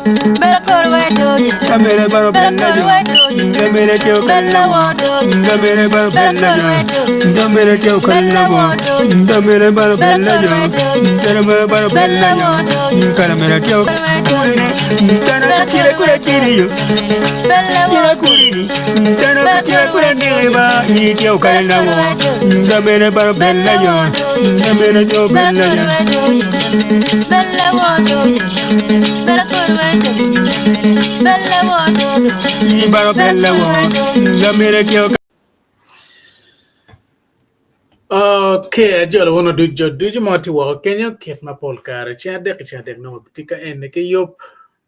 Kamere baro bella jo, kamere teo kalla wo, kamere baro bella jo, kamere teo kalla wo, kamere baro bella jo, kamere baro bella jo, kamere teo tana kira kura kiri yo, kira kuri tana kira kura kiri ba, ni teo kalla wo, kamere baro bella jo, kamere teo bella jo. Okay, ajolo wun oduc jo ducu ma watye woko kenyo kit ma pol kare ceng adek ki ceng adek nongo watye ka eni ki yub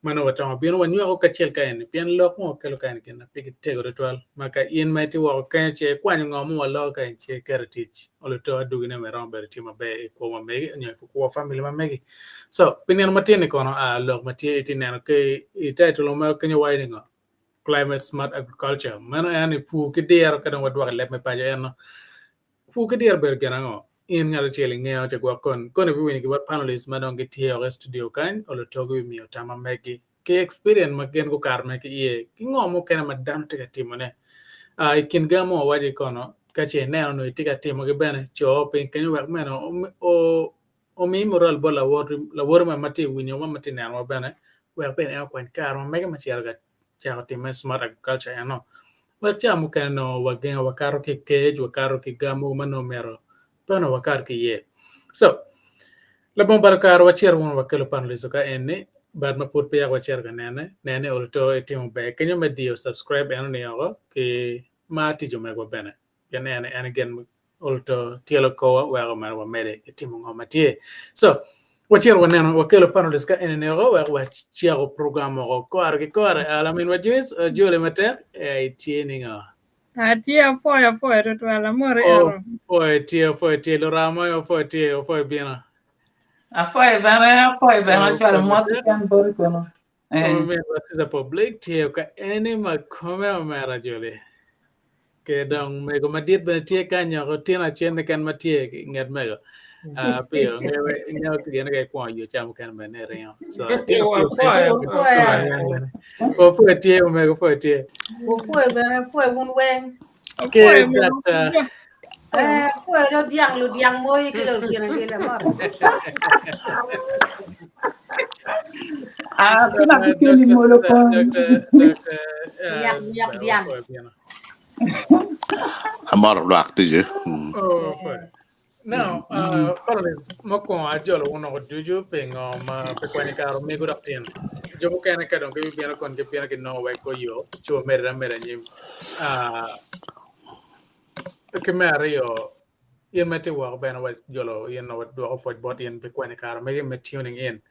ma nongo watamo bino wanywako kacel ka eni pien lok ma wakelo ka eni gin ma pigi tego tutwal ma ka in ma itye woko kenyo ce ikwanyo ngo ma waloko ka eni ce iketo i tic oluto adwogine bene romo bedo tye maber i kwo ma megi nyo i kwo famili ma megi. So pi nino matin ni kono a lok ma tye itye neno ki i title ma kenyo waco ni ngo climate smart agriculture meno en ni pur ki diro ka dong wadwoko i leb me paco eno Pur ki diro obedo gin ango? In ngat acel ingeyo ca gwok kon koni ibiwinyo ki bot panelists ma dong gitye oko i studio kany oluto gibimiyo tam ma meggi ki experience ma gin gukato mere ki iye ki ngo mukene ma dano tye ka timone. I kin ga mo wawaco kono ka ce ineno nongo itye ka timogi bene co piny kenyo wek meno omi moral bot lawoti ma tye ka winyowa ma tye ka nenowa bene wek bene en okwany kare ma mege me cito ka cako timme smart agriculture eno wek ca mukene nongo wagengo wakato ki i kec wakato ki ga mogo ma nongo myero pe onongo wakat ki iye. So labongo balo kare wacito wunu wakelo panelists ka eni but ma pud peya wacito ka nene nene olo to itimo ber kenyo me diyo subscribe eno ni oko ki mar tic omegwa bene pien en en gin oluto tyelo kowa weko mere wamede ki timo ngo ma tye. So wacito waneno wakelo panelists ka eni ni oko wek wacako program oko kore ki kore. Uh, laminwa Joyce uh, jole matek eh, itye ni ngo? Atye apwoyo apwoyo tutwal amore ero. Opwoyo tye opwoyo tye luramo opwoyo tye opwoyo bino. Apwoyo bene apwoyo bene ocwalo mot keken boti kono. Eh. Omera Caesar Public tye ka eni ma kome omera joli. Ke dong mego madit bene tye kany oko tino acen keken ma tye i nget mego. Ah, piyo ngewe ngewe ki gin ka ikwongo yo ca mukene bene iringo. So tino piyo Opwoyo. Opwoyo tye omego opwoyo tye. Opwoyo bene, opwoyo wun weng. Ke Apwoyo mego. Dr. Eh, apwoyo ludyang ludyang moyi ki lutino gi lamot. Ah, kina kikeli molo Dr. kon. Dr. Dr. Nyak nyak dyang. Opwoyo bino. Amoro lwak ducu. Mm. Oh, opwoyo. Now, uh, panelists, mukwongo ajolo wun woko ducu pingo ma pe kwanyo kare omego dok tyen. Jo mukene ka dong gibibino kon gibino ginongo wek guyo ci wamedde ameda anyim. Uh, Ki me aryo, in ma itye woko bene wajolo in wadwoko pwoc bot in pi kwanyo kare megi me tuning in.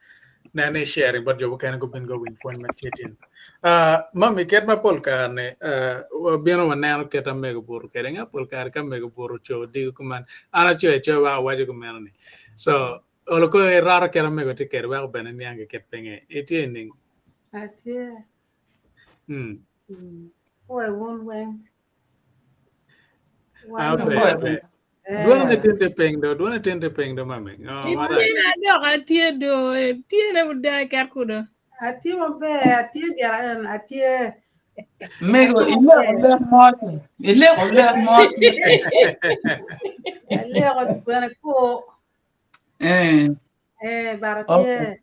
Nen ni sharing bot jo mukene gubin guwiny pwony ma tye tin. Uh, mami kit ma pol kare ni uh, wabino waneno kit amego buto kwede nga pol kare ka mego buto oco odiko kuman an acoyo acoya weko awaco kumeno ni so olo ko irato kit amego tye kwede weko bene niang ki kit pinge itye ning Atye. mm. Mm. Pwoyo wun weng. Ah, ber, ber. Dwone tin te piny do, dwone tin te piny do mami. Oh, marac. Ityen adok atye do, tyene oda ket kudo. Atye maber, atye gira en, atye. Mego, ileko lek moti. Ileko lek moti. Aleko bene ko. Eh. Eh, bara atye.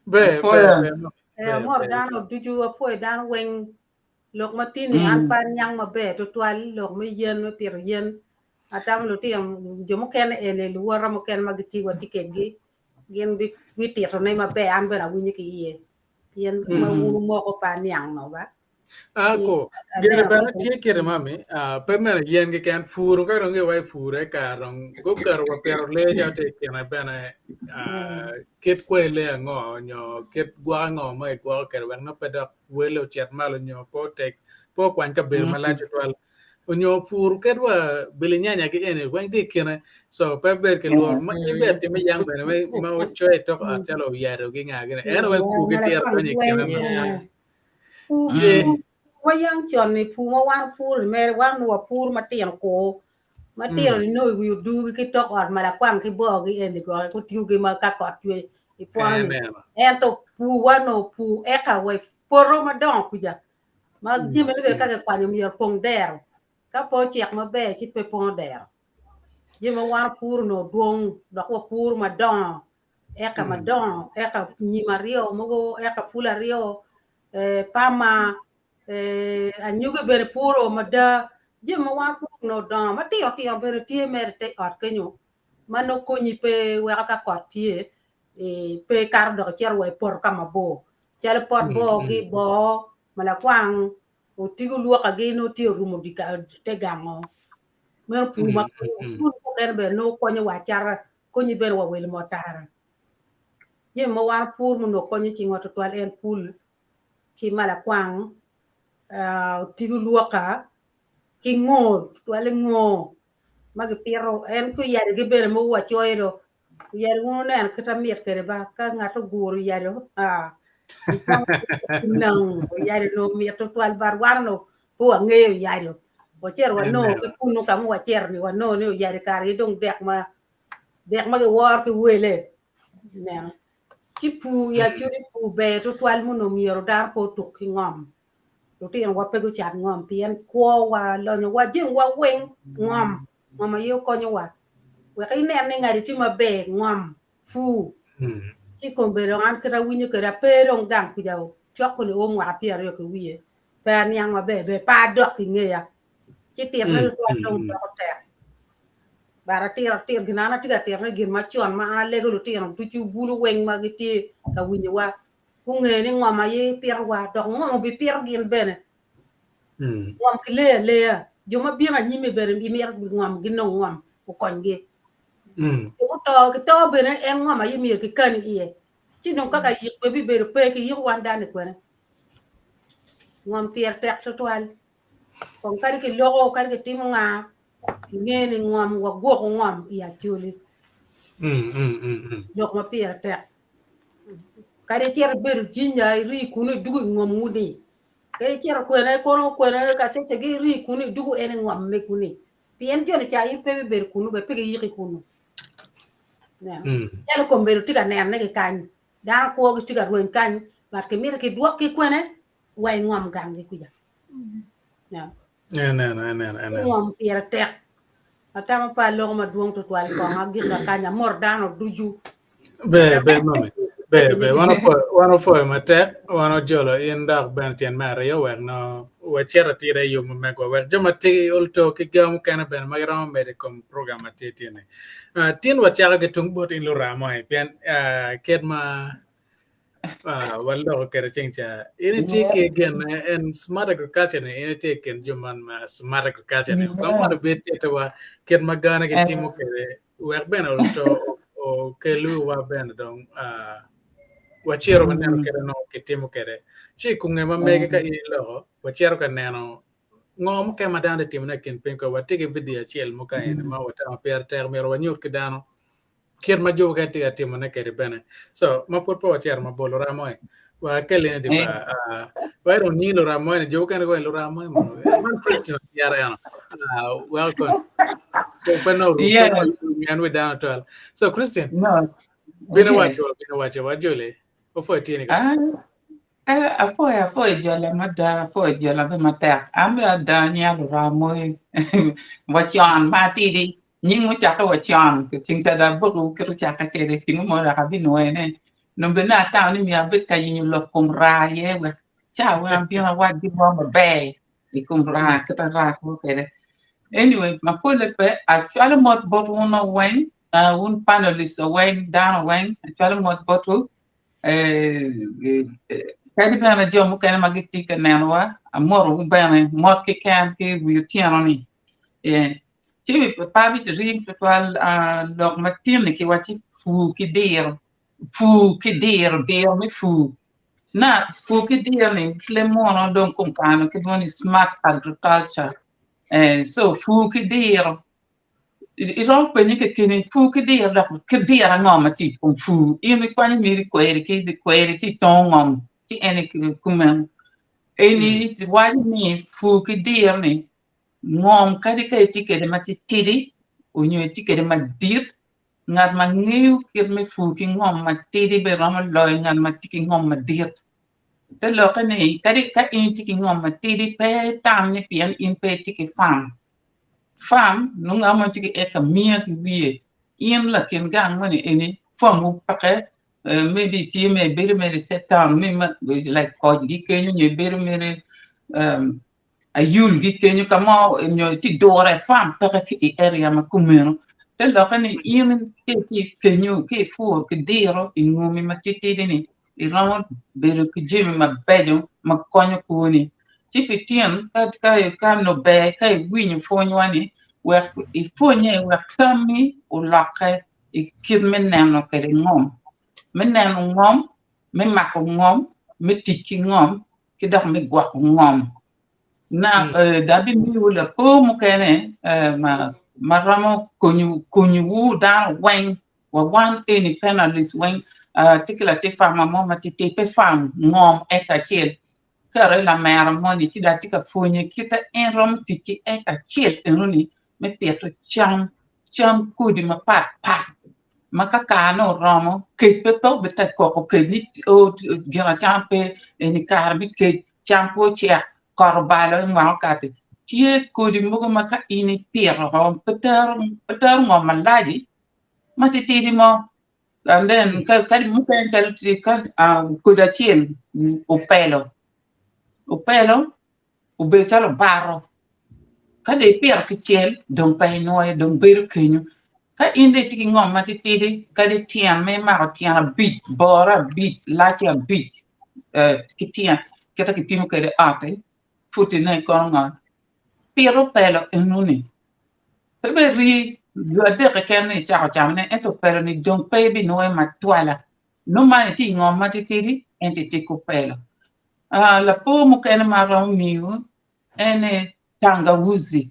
Ber, ber, ber. Eh, amoro dano ducu, apwoyo dano weng. Lok ma tini an pe aniang maber tutwal lok me yen me pito yen atamo lutino jo mukene eni luwota mukene ma gitye watye kedgi gin bititone maber an bene awinyo ki iye pien ma wun wumoko pe aniang no ba. Ako, gene bene tye kite mami, pe mere yen keken puro ka dong giwa i puro e kare dong guketo wa pito lee ca tye i kine bene kit kwer lee ango nyo kit gwok ango ma igwoko kwede wek nongo pe dok wele ocit malo nyo pe otek pe okwany kabedo malac tutwal onyo pur ked wa bilinyanya ki eni weng tye i kine so pe bed ki lworo ma in bene time yang bene ma ocoyo i tok ot calo oyado ki nga gini ento weng pur ki tiro donyo i kine no ci ma yang con ni pur ma wan puro ni mere wan onongo wapuro matino kur matino ni nongo i wi odugi ki tok ot malakwang ki bogi eni gwok gutiyogi ma ka kot cwe. I pwono ni. Ento pur-wa nongo pur eka wa i poto madongo kuca ma jamine bene ka kikwanyo myero opong dero. Ka pe ocek maber ci pe pongo dero. Jami ma wan wapuro onongo dwong dok wapuro madongo eka madongo eka nyim aryo mogo eka pul aryo pama anyogi bene puro mada jami ma wan wapuro onongo dongo matino tino bene tye mere i te ot kenyo ma nongo konyi pe weko ka kot tye pe ikato dok icito wa i poto ka mabor calo pot boogi boo malakwang otigo lwokagi nongo tye orumo te gango meno pur ma pur mukene bene nongo konyo wa acata konyi bene wa wilo moo tara jami ma wan wapuro ma onongo konyo cingwa tutwal en pul ki malakwang otigo lwoka ki ngor tutwalle ngor ma gipito en ki oyadogi bene mogo wacoyo do oyado wun wuneno kit ma mit kwede ba ka ngat oguro oyado aa nang oyado onongo mit tutwal but wan onongo pe wangeyo oyado wacito wanongo ki kunu ka ma wacito ni wanongo ni oyado kare aye dong dek ma dek ma giworo ki wele ineno ci pur i Acholi pur ber tutwal ma onongo myero dano pe otuk ki ngom lutinowa pe gucat ngom pien kwowa lonyowa jamiwa weng ngom ngom aye okonyowa wek inen ni ngati tye maber ngom pur ci kombeddi dong an kit awinyo kwede ape dong gang kuca cok koni o mwaka pyeraryo ki wiye pe aniang maber ber pe adok i ngeya ci titone tutwal dong doko tek but atito atir gin an atye ka titone gin macon ma an alego lutino ducu bulu weng ma gitye ka winyowa gunge ni ngom aye pitowa dok ngom obipito gin bene. Ngom kileyo aleya. Jo ma bino anyim-mi bene gimito ngom ginong ngom okonygi. Jo muto gito bene en ngom aye myero kikan iye. Ci dong kaka yik be bibedo pe kiyiko wan dano i kwene. Ngom pire tek tutwal. Kong kadi kiloko kadi kitimo nga kinge ni ngom wagwoko ngom i Acholi. Lok ma pire tek. Kadi icito ibedo Jinja irii kunu idwogo i ngomwu ni, kadi icito kwene kono kwene Kasese gi irii kunu idwogo en i ngom me kuni pien joni ca in pe ibibedo kunu bene pe giyiki kunu. Ineno? Calo kombeddi tye ka nenone ki kany, dano kwogi tye ka rweny kany but kimito kidwokgi kwene wa i ngom ganggi kuca. Ineno? Eneno, eneno, eneno. Ngom pire tek. Atamo pe aloko madwong tutwal kong agika kany amot dano ducu. Ber, ber mami. Ber, ber. Wan opwoyo, wan opwoyo matek. Wan ojolo in dok bene tyen me aryo wek no wacit atira i yo ma megwa wek jo ma tye i olto ki ga mukene bene ma giromo medo i kom program ma tye tye ni. Uh, tin wacako ki tung bot in luramo-ni pien uh, kit ma uh, waloko kwede ceng ca in itye ki gin en smart agriculture ni in itye i kin jo man ma smart agriculture ni kong mondo ibed tittiwa kit ma gana gitimo kwede wek bene oto okel wiwa bene dong uh, wacito waneno kite nongo kitimo kwede ci i kunge ma mege ka in iloko wacito ka neno ngo mukene ma dano tye timone i kin piny kwede watye ki vidio acel mo ka eni ma watamo pire tek myero wanyut ki dano kit ma jo mukene tye ka timone kwede bene so ma pud pe wacito mabor luramo-ni wakeli ni ba uh, wa dong nying luramo-ni jo mukene gwa luramo mono man Christian otyero eno uh, welcome so pe no Yeah. ngen wi dano twal so Christian No. bino Yes. waco bino waco wa joli opwoyo tye ni ka Ah, eh, apwoyo apwoyo jola mada apwoyo jola be matek an be ada nyinga Luramoyi wacon ma atidi Nying mucakke wa con, ceng ca dong abokowu kit ocakke kwede, ceng mo dok abinwoyone. Nongo bene atamo ni myero abed ka yenyo lok kom raa iye wek ca weng abin awac gin mo maber i kom raa kit ma raa kwo kwede. Anyway, ma polle pe, acwalo mot bot wun weng, wun panelists weng, dano weng, acwalo mot botwu. Kadi bene jo mukene ma gitye ka nenowa, amotowu bene mot keken ki i wi otyeno-ni. Ci pe abic-ri tutwal lok ma tin-ni kiwacci pur ki diro, pur ki diro, diro me pur. Na pur ki diro-ni ki leb munu dong kom kare-ni kilwongo ni smart agriculture so pur ki diro iromo penye kekeni pur ki diro dok kit diro ango ma tye i kom pur in ikwanyo myero ikweri ki kweri ci itongo ngom ci en kumeno eni waco ni pur ki diro-ni Ngom kadi ka itye kwede matitidi onyo itye kwede madit, Ngat ma ngeyo kit me pur ki ngom matidi bene romo loyo ngat ma tye ki ngom madit. Te lokke ni kadi ka in itye ki ngom matidi pe itam ni pien in pe itye ki farm. Farm nongo ngat mo tye ki eka miya ki wiye in lakin gang moni eni farmwu peke maybe itye mere ibedo mere i te town ni like kocgi kenyo nyo ibedo mere ayulgi kenyo ka mo nyo itye dure farm peke ki i area ma kumeno te lokke ni in ka itye kenyo ka ipuro ki diro i ngomi ma titidi ni iromo bedo ki jami mabeco ma konyo kwoni ci pi tyen ka nongo ber ka iwinyo pwonywa ni wek ipwonye wek tammi olokke i kit me neno kwede ngom me neno ngom me mako ngom me tic ki ngom ki dok me gwoko ngom. Na dong abimiwu lapor mukene ma romo konyowu dano weng wa wan eni panelist weng tye ki latin farmer mo ma titidi pe farm ngom eka acel kere lamera moni ci dong atye ka pwonye kite en romo tic ki eka acel enoni me pito cam, cam kodi mapat pat ma ka karene oromo kec pe pe obite koko kec ni gin acama pe eni kare me kec cam pe ocek kot obalo mwaka okati tye kodi mogo ma ka in ipito pe tero pe tero ngom malac ma titidi mo and then kadi mukene calo kodi acel opelo opelo obedo calo obaro ka dong ipito kicel dong pe inwoyo dong bedo kenyo ka in dong itye ki ngom matitidi kadi tyen ma imako tyen abic bore abic lacce abic ki tyen kite kipimo kwede ot-ti putine kono ngo pit opelo enoni pe bene rii dwe adek keken ni icako camone ento opelo-ni dong pe ibinwoyo matwala nongo man itye i ngom matitidi ento itye ki opelo. Lapor mukene ma aromo miyo ene tangawuzi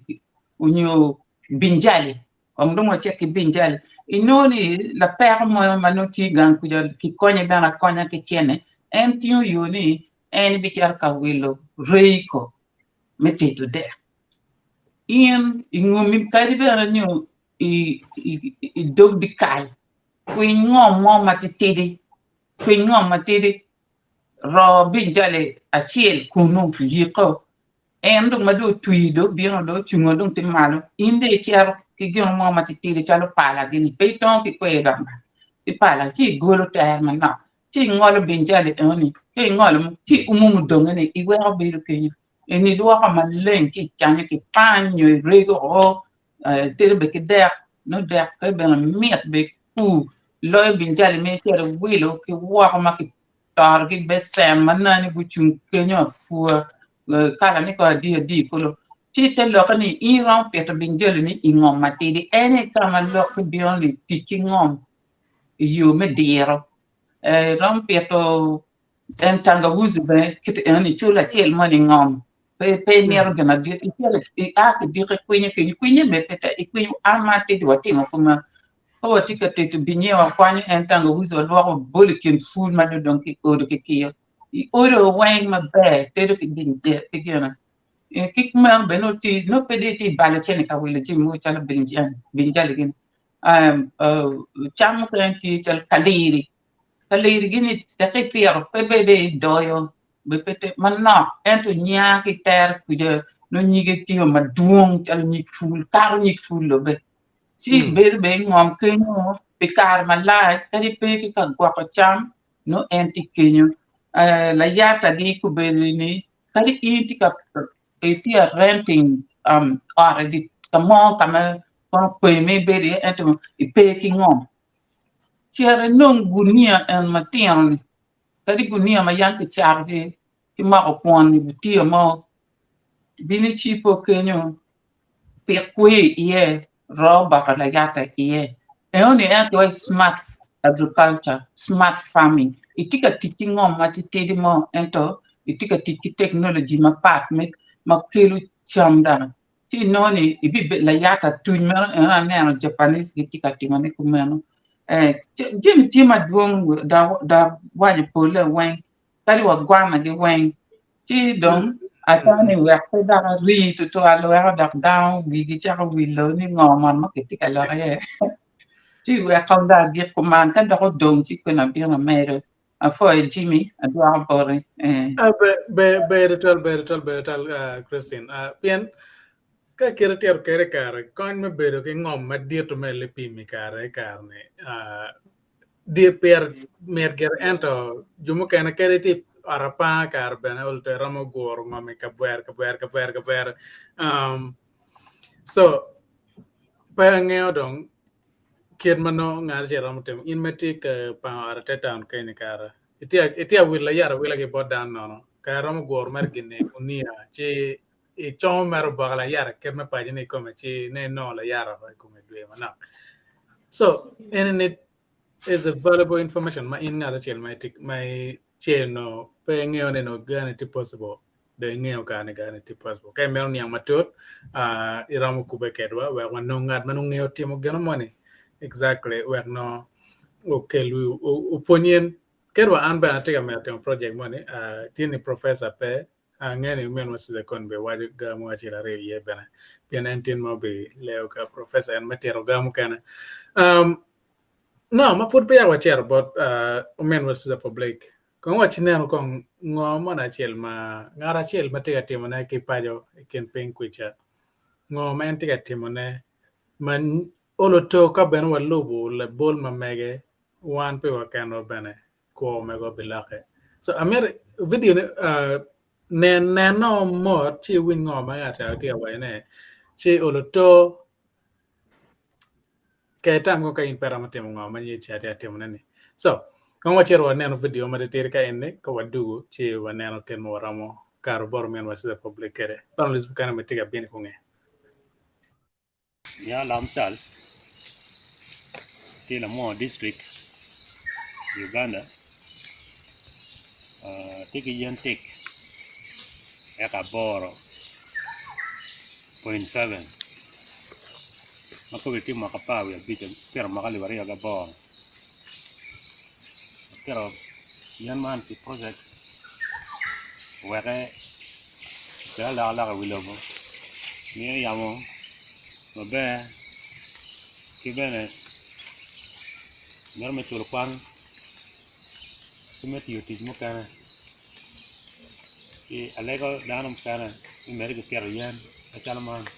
onyo binjali kong dong wacit ki binjali inongo ni lapeko mo ma nongo tye gang kuca kikonye bene akonya ki cene en tingo yo ni en bicito ka wilo reiko me tedo dek in ingomi kadi bene nyo i dog dyekal kwiny ngom mo matitidi kwiny ngom matidi Roo binjali acel kunu yiko en dong ma dong otwi dong obino dong ocungo dong tye malo in dong icito ki gin mo matitidi calo pala gini pe itongo ki kwer dok ba ki pala ci igolo tere manok ci ingolo binjali enoni ka ingolo ci iumo mudonge ni iweko bedo kenyo eni ilwoko maleng ci icanyo ki pany nyo irego o itedo bene ki dek nongo dekke bene mit bene kur loyo binjali ma icito iwilo ki woko ma kitoro ki becen ma nani gucung kenyo apua kalane kono adi adi kulu ci te lokke ni in iromo pito binjali-ni i ngom matidi en aye ka ma lokke bino ni tic ki ngom i yo me diro iromo pito en tangawuzi bene kit enoni cul acel moni i ngom pe pe imito gin madit icito ia ki diki ikwinyo kenyo kwinye bene pe tek ikwinyo an ma atidi watimo kuman ka watye ka tedo binye wakwanyo en tangawuzi walwoko wabolo i kin pul ma nongo dong kiodo kikiyo iodo weng maber tedo ki gine ki meno bene nongo tye nongo pe dong itye balo cente ka wilo jami mogo calo binjali gini cam mukene tye calo kaliri Kaliri gini teke ipito pe bed idoyo bed pe tek manok ento nya ki tere kuca nongo nyige tye madwong calo nyig pul kato nyig pul bene ci bedo bene ingom kenyo pi kare malac kadi pe ki ka gwoko cam nongo en tye kenyo layatagi kobedo-ni kadi in itye ka itye ka renting ot ka mo ka ma kono kwe ma ibedo iye ento ipe ki ngom. Cit inong gunia en matino-ni, kadi gunia ma yam kicato ki moko kwon i butiya mo, bin icibo kenyo, pik kweyo iye, roo oboke layata iye. Enoni en aye kiwaco smart agriculture, smart farming. Itye ka tic ki ngom matitidi mo ento itye ka tic ki teknoloji mapat ma kelo cam dano. Ci inongo ni ibibedo layata atuc meno eno aneno Japanese gitye ka timone kumeno. Eh, jami tye madwong dok waco polle weng kadi wa gwanagi weng. Ci dong atamo ni wek pe dok arii tutwal weko dok dano wigi cako wilo ni ngo mono ma kitye ka lok iye. Ci wek kong dong agik kuman ka dok odong ci kwena abino amedo. Apwoyo Jimmy, adwoko boti. Eh. Ah, ber, ber, ber tutwal, ber tutwal, ber tutwal, ah, Christine. Ah, pien ka kite tito kede kare, kony me bedo ki ngom madito me lipim i kare i kare-ni, ah, dit pire mit gire ento jo mukene kadi tye i ot apanga kare bene ol to iromo guro ngom i kabwere kabwere kabwere kabwere. Um, so pe angeyo dong kit ma nongo ngat acel romo timo. In ma itye ka pango ot i te taun kenyo kara, itye itye awilo layat awila ki bot dano nono, kara iromo guro mere gin i gunia ci icomo mere oboke layat kit me paco ni ikome ci ne inongo layat oko i kome dwe manok. So eni ni is a valuable information ma in ngat acel ma itye ma ice nongo pe ingeyo ni nongo gani tye possible dong ingeyo kare ni gani tye possible. Ka imito niang matut uh, iromo kubbe kedwa wek wanong ngat ma nongo ngeyo timo gino moni exactly wek nongo okel opwony in. Kadi wa an bene atye ka mito timo project moni uh, tye ni professor pe Angeyo ni ominwa Susan Kony bene waco ga mo acel aryo iye bene pien en tye ma obileo ka professor en me tito ga mukene. Um, no, ma pud peya wacito bot uh, ominwa Susan Public, kong waci neno kong ngo mono acel ma ngat acel ma tye ka timone ki paco i kin piny kwica, ngo ma en tye ka timone ma olo to ka bene walubo labol ma mege wan piwa kenwa bene kwo mego bilokke. So amito video ni uh, nen neno mot ci iwiny ngo ma ngat ca tye ka wacone ci olo to ke itam kong ka in pe iromo timo ngo ma nyi ca tye ka timone ni. So kong wacito waneno video ma titidi ka eni ka wadugu ci waneno kit ma waromo kato bot ominwa Cesar Public kwede. Panelist mukene bene tye ka bino i kunge. Nya Lam Charles tye Lamwongo District i Uganda tye ki yen tik eka 8.7 ma kome tye mwaka 15 apito mwaka 2008 apito yen man pi project oweke okel alokaloka i wi lobo miyo yamo maber ki bene mito me culo kwan ki me tiyo tic mukene ci alego dano mukene ni omedde ki pito yen macalo man wek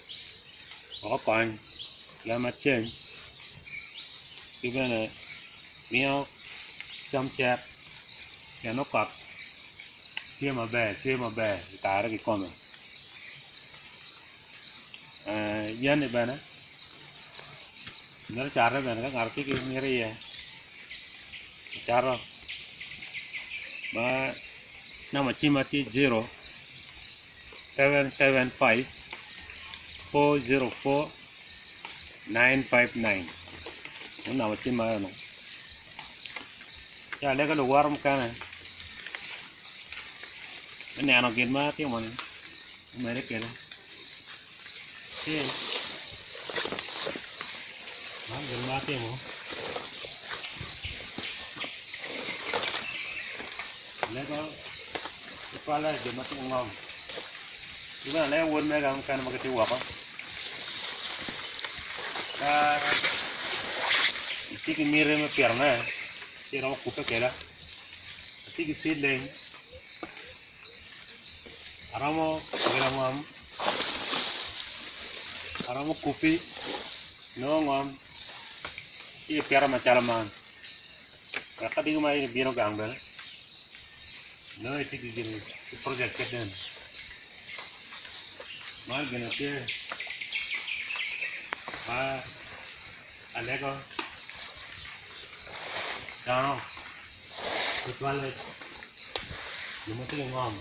okony pien ma ceng ki bene miyo cam cek pien nongo kot tye maber cwer maber i kare kikome yen-ni bene mito cate bene ka ngato tye ki miti iye cato ma namba cimma tye jero 775 404 959 meno namba cimma eno ci alego luwot mukene me neno gin ma atimo-ni omedde kwede ci man gin ma atimo alego tutwalle jo ma tye ki ngom ki bene alego wod mega mukene ma gitye woko ka itye ki miti me pitone ci iromo kubbe kweda atye ki seedling aromo wilo ngom aromo kubi nongo ngom ci ipito macalo man wek ka diki ma in ibino gang bene nongo itye ki gin ki project kit eni man gin tye ma alego dano tutwalle jo ma tye ki ngom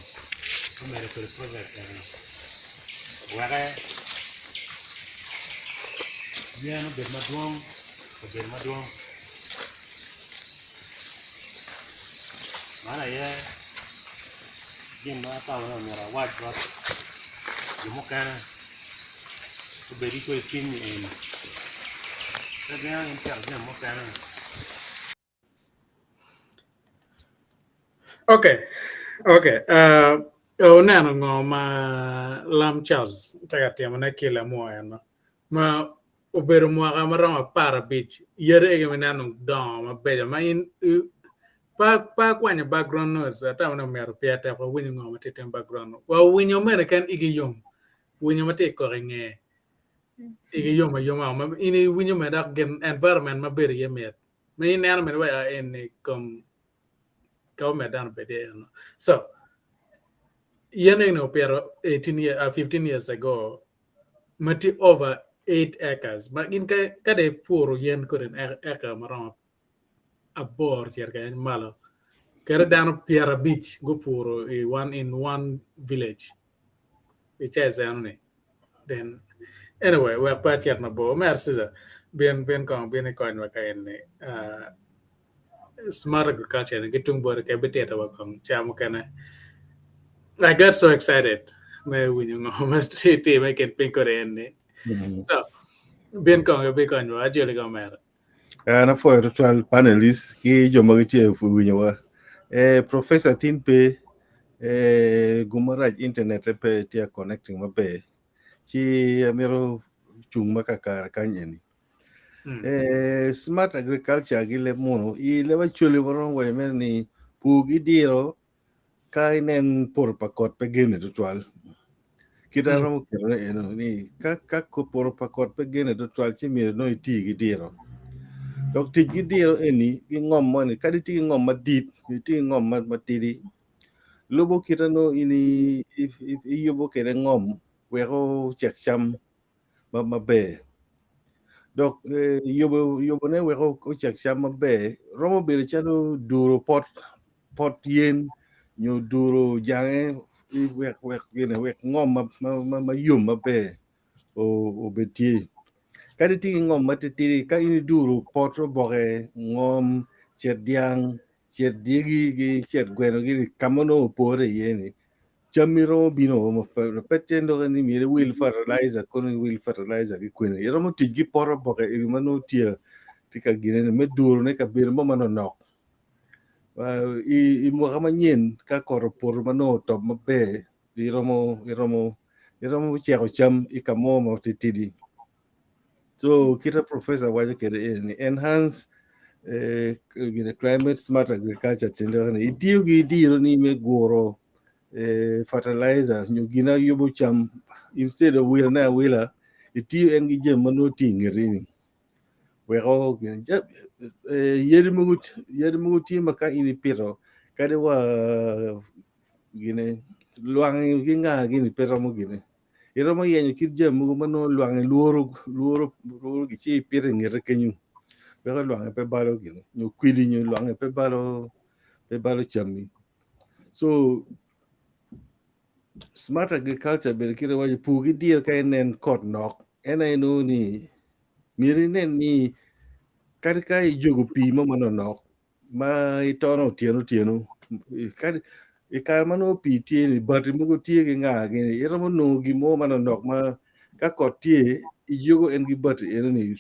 gumedo kwede project eni weke yen obed madwong kabedo madwong man aye gin ma atamo ni myero awac bot jo mukene gubed ki kwe cwiny ni eni pe gengo in pito jami mukene. Okay, okay. Uh, oneno ngo ma Lam Charles tye ka timone ki lamwo eno ma. Obedo mwaka ma romo 15 yadi egi ma ineno dongo mabeco ma in pa pa akwanyo background noise atamo ni omyero peya tek wawinyo ngo ma tye ka timme i background wawinyo mene keken igi yom winyo ma tye ka kok i nge igi yom ayoma ma in iwinyo mere dok gin environment ma bedo iye mit ma in ineno mere wai eni kom ka omed dano obed iye eno so yen eni opito 18 years, 15 years ago ma tye over 8 acres ma gin ka dong ipuro yen kodi acre ma romo aboro cito kwede malo kadi dano 50 gupuro i one in one village i size enoni then anyway wek pe acit mabor omera Cesar bin bin kong bin ikonywa ka eni smart agriculture ni ki tung boti ka ibitito wa kong ca mukene I got so excited me winyo ngo ma tye time i kin piny kodi eni so bin kong ibikonywa ajoli ka omera. An apwoyo tutwal panelist ki jo ma gitye i winyowa. Eh, Professor tin pe eh, gum marac internet pe tye connecting maber. Ci amito cung ma kakare kany eni. Eh, smart agriculture gi leb munu i leb acholi waromo waco mere ni pur gi diro ka inen poto pa kot pe gene tutwal. Kit a romo ketone eno ni ka ka poto pa kot pe gene tutwal ci myero nongo iti ki diro. Dok tic ki diro eni ki ngom moni kadi itye ki ngom madit itye ki ngom matidi lubo kite nongo in iyubo kwede ngom wek ocek cam maber. Dok yubone wek ocek cam maber romo bedo calo duro pot pot yen nyo duro jange wek wek gine wek ngom ma yom maber obed tye. Kadi itye ki ngom matitidi ka in iduro pot oboke ngom cet dyang cet dyegi ki cet gweno gini ka ma nongo opore iye ni cammi romo bino pe tye lok ni myero iwil fertilizer kono iwil fertilizer ki kwene iromo tic ki pot oboke egi ma nongo tye tye ka gine ni me durone kabedo mo manonok i mwaka manyen ka kot opoto ma nongo otop maber iromo iromo iromo ceko cam i ka mo ma titidi so kita professor waco kwede eni ni enhance eh, gine climate smart agriculture tyen lok ni itiyo ki diro ni me guro eh, fertilizer nyo gina yubo cam instead of wilone awila itiyo en ki jami ma nongo tye i ngeti ni weko gine eh, yadi mogo yadi mogo tye ma ka in ipito kadi wa gine lwangi ki nga gini pe romo gine iromo yenyo kit jami mogo ma nongo lwangi lworo lworo lworo gi ci ipito i ngete kenyo weko lwangi pe balo gine nyo kwidi nyo lwangi pe balo pe balo cammi so smart agriculture bene kite waco pur ki diro ka inen kot nok en aye nongo ni myero inen ni kadi ka ijogo pii mo manonok ma itono otyeno otyeno i kare ma nongo pii tye ni bati mogo tye ki nga gini iromo nongo gin mo manonok ma ka kot tye ijogo en ki bati enoni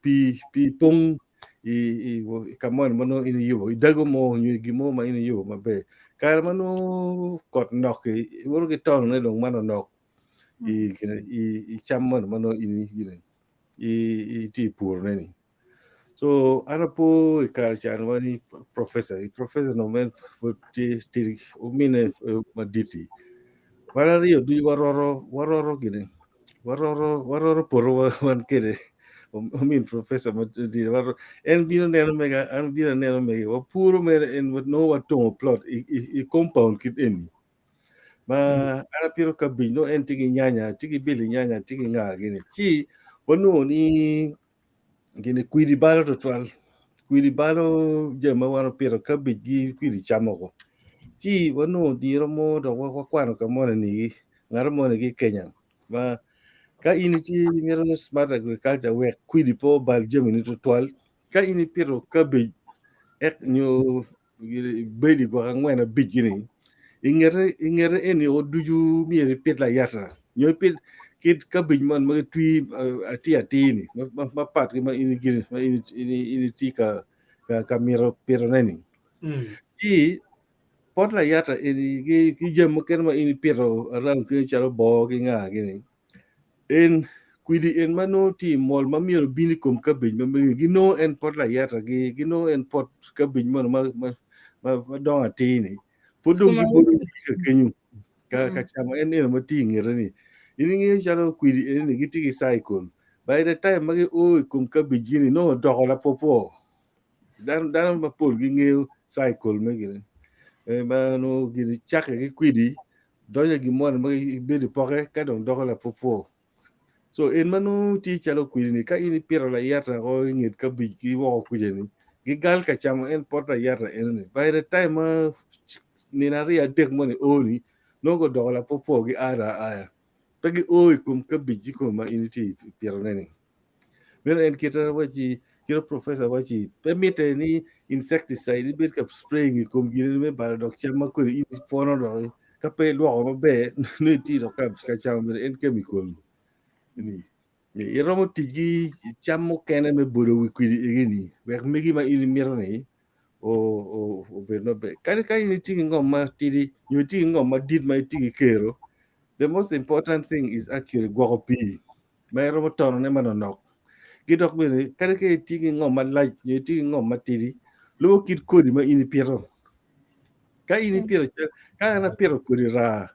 pii pii pong i ka moni ma nongo in iyubo i dago mo nyo i gin mo ma in iyubo maber kare ma nongo kot nok-ki iwoto ki tonone dong manonok i cam moni ma nongo in itye i purone-ni. So an apo i kare ca wa ni professor, professor no men pud tye tidi omine madit-ti wan aryo ducu waroto waroto gini waroto waroto poto wan kwede omin professor madit waroto en bino neno mega an bino aneno mege wapuro mere en nongo watongo plot i compound kit eni ma an apito cabbage nongo en tye ki nyanya tye ki bilinyanya tye ki nga gini ci wanongo ni gini kwidi balo tutwal kwidi balo jami ma wan opito kabij gi kwidi camo ko ci wanongo diro mo dok wakwano ka moni ni ngat moni ki Kenya ma ka in itye imito smart agriculture wek kwidi pe obal jami ni tutwal ka in ipito kabij ek nyo bedi gwok angwen abic gini ingete ingete eni o ducu myero ipit layata nyo ipit kit kabij man ma gitwi atir atir ni mapat ki ma in gini ma in itye ka ka mito pitone ni ci pot layata eni ki jami mukene ma in ipito around kenyo calo boo ki nga gini en. Kwidi en ma nongo tye i mol ma myero obin i kom kabej ma megi ginongo en pot layetagi, ginongo en pot kabej mono ma, ma, ma, ma dongo atir-ni. Pud dong Sukuma gibodo wiki. wigi ka kenyo ka, ka camo en eno ma tye i ngete-ni. In ingeyo calo kwidi eni gitye ki cycle. By the time ma gio i kom kabejgi-ni nongo odoko lapwopwo. Dano, dano mapol gingeyo cycle me gini. Eh, ma nongo gini cakke ki kwidi donyo i gin moni ma ibedo i poke ka dong doko lapwopwo. So en ma nongo tye calo kwidi-ni ka in ipito layata o i nget kabij ki woko kwija-ni gigal ka camo en pot layata enoni by the time ma nino aryo adek moni o-ni nongo gudoko lapwopwo gia dong aya pe gio i kom kabij kikome ma in itye i pitone-ni. Meno en kite wacci kite professor wacci pe mitte ni insecticide ibed ka spraying i kom gin me balo dok cam ma kodi in ipwono doki ka pe ilwoko maber nongo itye dok ka camo mere en chemical ni iromo tic ki cam mukene me bolo wi kwidi egi-ni wek megi ma in imito ni obed maber. Kadi ka in itye ki ngom matidi nyo itye ki ngom madit ma itye ki kero the most important thing is actually gwoko pii. ma iromo tonone manonok. Ki dok bene kadi ka itye ki ngom malac nyo itye ki ngom matidi, lubo kit kodi ma in ipito. Ka in ipito cal, ka an apito kodi raa,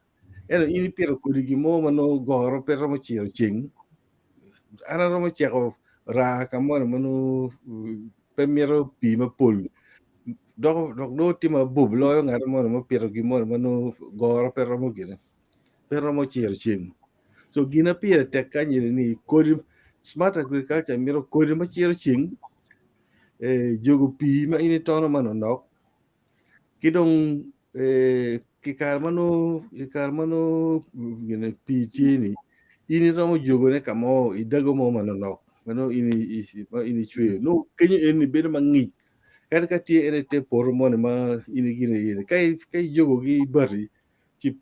ento in ipito kodi gin mo ma nongo goro pe romo ciro ceng, an aromo ceko raa ka moni ma nongo pe mito pii mapol dok dok nongo tye mabup loyo ngat moni ma opito gin moni ma nongo goro pe romo gine, pe romo ciro ceng. So gin ma pire tek kany eni ni kodi smart agriculture mito kodi ma ciro ceng, eh, jogo pii ma in itono manonok ki dong eh, ki kare ma nongo i kare ma nongo gine pii tye ni in iromo jogone ka mo i dago mo manonok ma nongo in i- ma in icweyo nongo kenyo eni bedo mangic kadi ka tye en i te poto moni ma in igine iye ni ka i- ka ijogo ki bati ci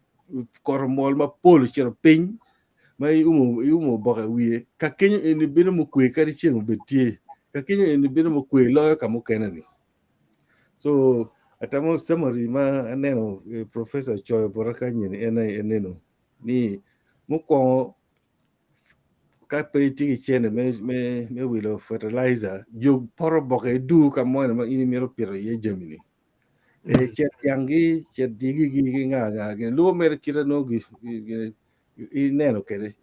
kot omol mapol ocito piny ma iumo iumo oboke wiye ka kenyo eni bedo mukwe kadi ceng obed tye ka kenyo eni bedo mukwe loyo ka mukene ni so atamo summary ma aneno eh, professor ocoyo bota kany eni en aye eneno ni mukwongo ka pe itye ki cene me, me, me wilo fertilizer jog pot oboke idur ka moni ma in imito pito iye jami-ni Eh, cet dyanggi, cet dyegigi ki nga nga gini lubo mere kite nongo gi, gi, gi, ineno kwede.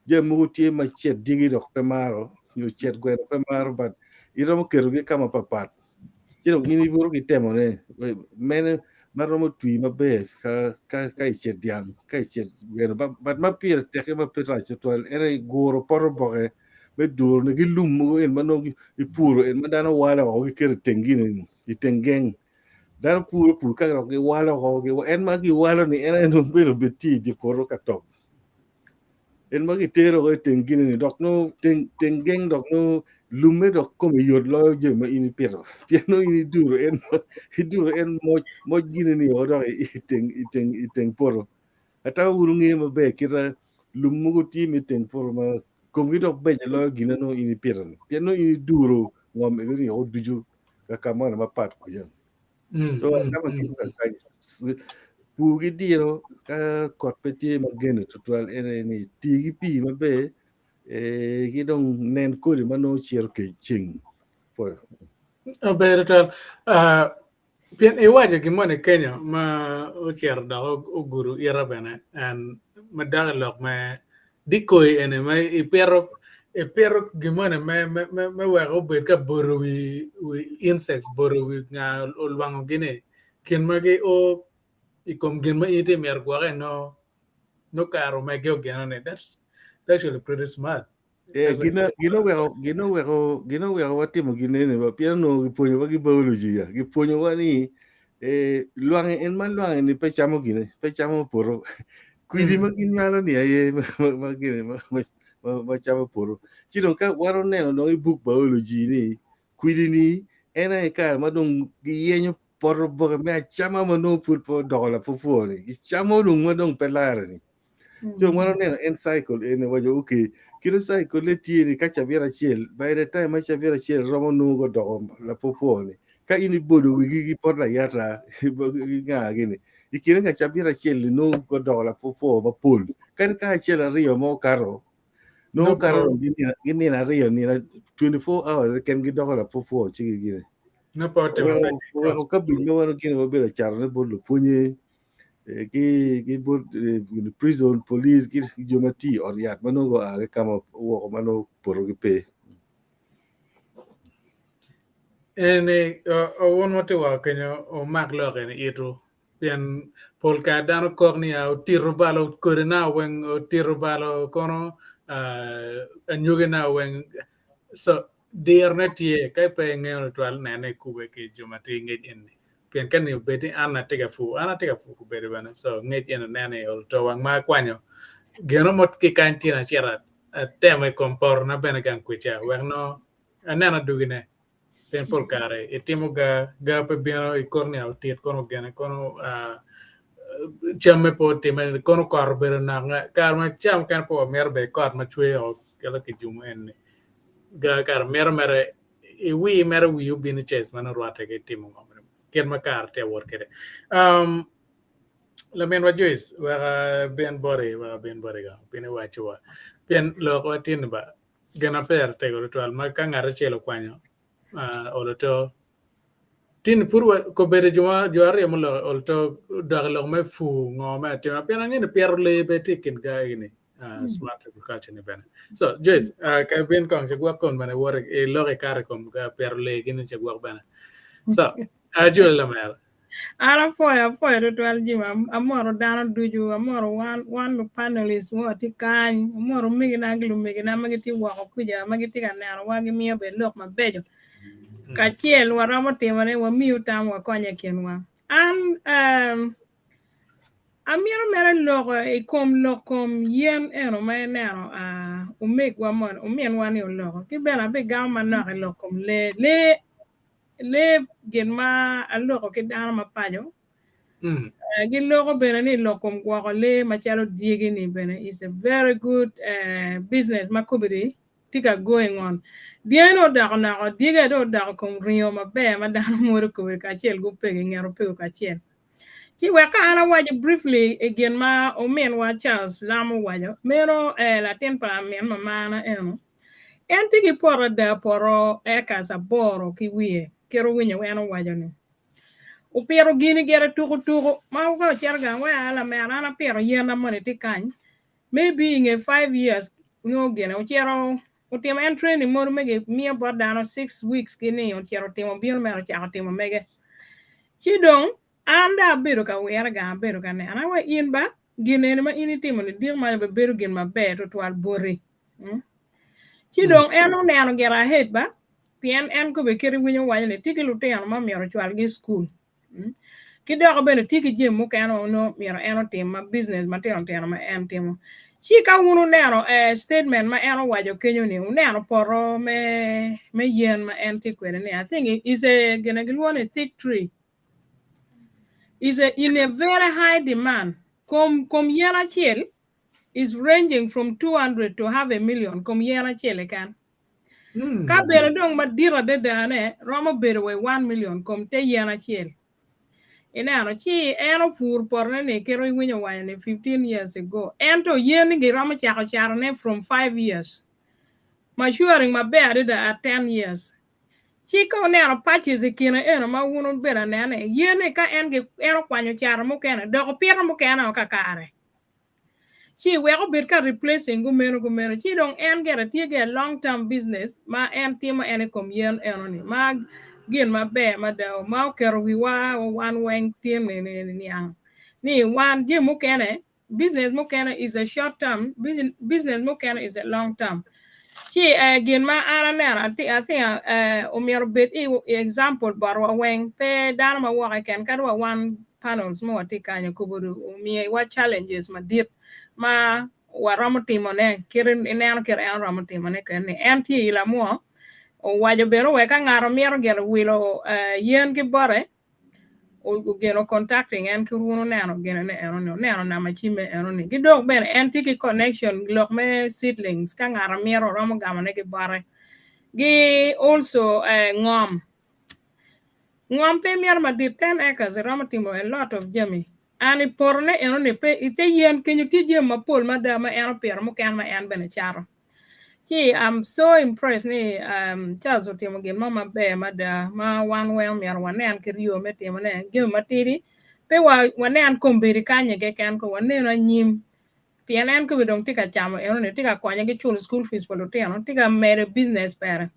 Jami mogo tye ma cet dyegi dok pe maro nyo cet gweno pe maro but iromo ketogi ka mapapat. Ci dong in ibuto ki temone mene ma romo twi maber ka ka ka i cet dyang ka i cet gweno but, but ma pire tekke ma pe rac tutwal en aye guro pot oboke me durone ki lum mogo en ma nongo ipuro en ma dano walo oko giketo i teng gini i teng geng. Dano puro pur ka dok giwalo oko, giwa- en ma giwalo ni en aye nongo bedo obed tye i dye poto ka top. En ma gitero oko i teng gini ni dok nongo teng, teng geng dok nongo lumme dok kome yot loyo jami ma in ipito. Pien nongo in iduro en, iduro en moc, moc gini ni oko dok i i teng, i teng, i teng poto. Atamo wun wungeyo maber kita lum mogo tye me teng poto ma komgi dok beco loyo gin ma nongo in ipito ni. Pien nongo in iduro ngom eni oko ducu ka ka moni mapat kuca. So atamo kit ma kany pur ki diro ka kot pe tye ma gene tutwal en aye ni tii ki pii maber eh, ki dong nen kodi ma nongo ciro kec ceng. Pwoyo. Obedo twal. Ah, pien iwaco gin moni kenyo ma ocito dok ogudo ita bene en ma dok i lok me dikoi eni ma ipito ipito gin moni me me me me wek obed ka bodo wi wi insects bodo wi nga olwango gini kin ma gi o i kom gin ma in itye mito gwoke no no kare omege ogeno ni that's actually pretty smart. Eh, gin gin oweko gin oweko gin oweko watimo gin eni ba pien onongo gipwonyowa ki biology ya gipwonyowa ni eh, lwangi en ma lwangi ni pe camo gine pe camo poto kwidi ma gin nywalo ni aye ma ma- ma gine ma, ma, ma, ma camo poto ci dong ka wan oneno dong i buk biology ni kwidi ni en aye kare ma dong giyenyo poto boke me acama ma nongo pud pe odoko lapwopwo ni gicamo dong ma dong pe lare ni So wan oneno en cycle eni waco okay kit cycle ne tye ni ka cabit acel by the time ma cabit acel romo nongo godoko lapwopwo ni ka in ibodo wigi ki pot layata ki nga gini i kine ka cabit acel ni nongo godoko lapwopwo mapol kadi ka acel aryo mo okato. Nongo kato dong ginino aryo nino 24 hours keken gidoko lapwopwo ci gigine. Oweko kabij ma wan gine wabedo acatone bot lupwonye ki ki bot prison police ki jo ma tye i ot yat ma nongo gua ki ka ma woko ma nongo potogi pe. Eni wun ma tye woko kenyo wumak lok eni itwu pien pol kare dano kok ni otito balo kodina weng otito balo kono anywagina weng so dirone tye ka pe ingeyo tutwal nene ikube ki jo ma tye ki ngec eni pien ka ni obed ni an atye ka pur an atye ka pur kubedo bene so ngec eni nene i olo wang ma akwanyo gino mo ki kany tye ni acito atemo i kom potona bene gang kwica wek nongo anen adwogine pien pol kare itimo ga ga pe bino ikok ni otit kono ogene kono camme pe otime kono kot obedo nok kare ma ca mukene pe wamito bene kot ma cwer o kelo kijumo eni ga kare mito mere iwir mere wii obino i cec ma nongo rwatte ki timo ngo kit ma kare tye ka wot kwede. Laminwa Joyce wek abin boti wek abin boti kong pien iwacowa pien lokwa tye ni ba gin ma pire tego tutwal ma ka ngat acel okwanyo olo to tye pud wa kobedo jo ma jo aryo muloko olo to odok i lok me pur ngo me atima pien angeyo ni pito lee bene tye i kin gaa ni smart agriculture ni bene so Joyce ka ibin kong ci gwok kun bene iwoto iloko ikato i kom pito lee gini ci gwok bene so ajoli lamera. An apwoyo apwoyo tutwal Jim amoro dano ducu amoro wan wan lu panelist ma watye kany amoro omegina ki lumegina ma gitye woko kuca ma gitye ka nenowa gimiyo bene lok mabeco kacel waromo timone wamiyu tam wakonye i kinwa an um, amito mere loko i kom lok kom yen eno ma ineno uh, omegwa moni ominwa ni oloko ki bene abigamo manok i lok kom lee lee Lee gin ma aloko ki dano ma paco giloko bene ni lok kom gwoko lee macalo dyegi ni bene is a very good business ma kobedi tye ka go ingon. Dyegi dong odoko noko dyegi dong odoko kom ringo maber ma dano mwodo kobedi kacel ki opego inget opego kacel. Ci wek ka an awaco briefly i gin ma ominwa Charles Lam owaco meno latin pa min mamana eno En tye ki poto ada poto acres aboro ki wiye kit owinyo en owaco ni opito gini gire tuku tuku ma ka ocito gang wai a lamera an apito yen na moni tye kany maybe inge 5 years nyo gine ocito otimo en training mono me gimiyo bot dano 6 weeks gi ni ocito otimo bino mere ocako timo mege ci dong an dong abedo ka wire gang abedo ka neno awaci in ba gin eni ma in itimo ni diki man obibedo gin maber tutwal boti. Ci dong en oneno gire ahead ba pien en kobe kite winyo waco ni tye ki lutino ma myero ocwalgi i cukul ki dok bene tye ki jami mukene ma onongo myero en otim ma business matino tino ma en timo. Ci ka wun wuneno statement ma en owaco kenyo ni wuneno poto me me yen ma en tye kwede ni I think is a gin gilwongo ni thick tree is a in a very high demand kom kom yen acel is ranging from 200 to half a million kom yen acel keken. Ka bene dong madit adada ne romo bedo wa i 1 million kom te yen acel. Ineno ci en opur potone ni kit ma iwinyo owaco ni 15 years ago ento yen ni giromo cako catone from 5 years maturing maber adada at 10 years. Ci ka wuneno patches i kine eno ma wun wubedo anene yen ni ka en en okwanyo cato mukene dok opito mukene o kakare. Ci wek obed ka replacing gumeno gumeno ci dong en gire tye ki a long term business ma en timo en i kom yen eno ni ma gin maber mada ma oketo wiwa wan weng tye niang ni wan jami mukene business mukene is a short term business mukene is a long term ci gin ma an aneno I think omyero obed i example botwa weng pe dano ma woko keken kadi wa wan panels ma watye kany okobo omiyowa challenges madit ma waromo timone kit ineno kit en oromo timone kwede ni en tye i lamwo owaco bene wek ka ngato mito gire wilo yen ki bote ogeno contacting en ki wun oneno ginene enoni oneno namba cimme enoni ki dok bene en tye ki connection lok me seedlings ka ngato mito romo gamone ki bote gi also ngom ngom pe mito madit 10 acres iromo timo a lot of jami and i potone enoni pe i te yen kenyo tye jami mapol mada ma en opito mukene ma en bene cato. Ci I'm so impressed ni um, Charles otimo gin mo maber mada ma wan weng omyero wanen kit yo me timone jami matidi pe wa wanen kombeddi kanye keken ko wanenu anyim pien en kobe dong tye ka camo enoni tye ka konye ki culo school fees pa lutino tye ka medo business pere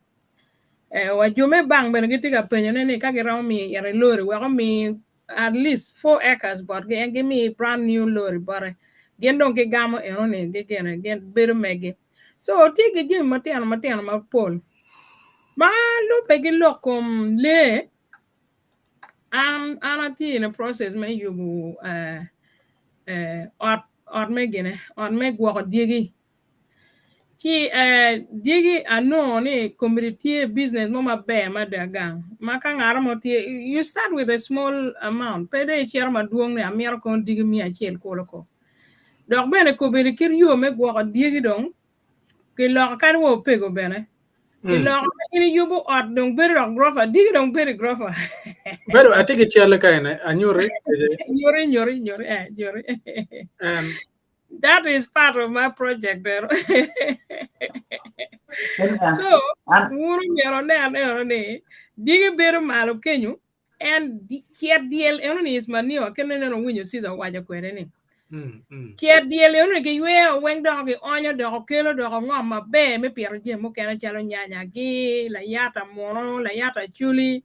eh, wa jo me bank bene gitye ka penyone ni ka giromo miyo ite lori wek omi at least 4 acres botgi en gimi brand new lori bote gin dong gigamo enoni gigene gin bedo megi so tye ki jami matino matino mapol ma lubbe ki lok kom lee an an atye in a process me yubo eh, eh, ot ot me gine ot me gwoko dyegi Ci eh, dyegi anongo ni komiti tye business mo maber mada gang ma ka ngat mo tye you start with a small amount pe dong icito madwong ni amito kono dyegi 100 kulu ko. Dok bene kobedo kit yo me gwoko dyegi dong kiloko kadi wa opego bene. Kiloko in iyubo ot dong bedo dok grofa dyegi dong bedo i grofa. Bedo atye ki calle ka ene anyuti. Nyuti nyuti nyuti eh nyuti. That is part of my project there. So, wun omyero nen eno ni dyegi bedo malo kenyo en cet dyel eno ni is manure kene neno winyo Caesar owaco kwede ni cet dyel eno ni giyweo weng doko gionyo doko kelo doko ngom maber me pito jami mukene calo nyanyagi, layata munu, layata aculi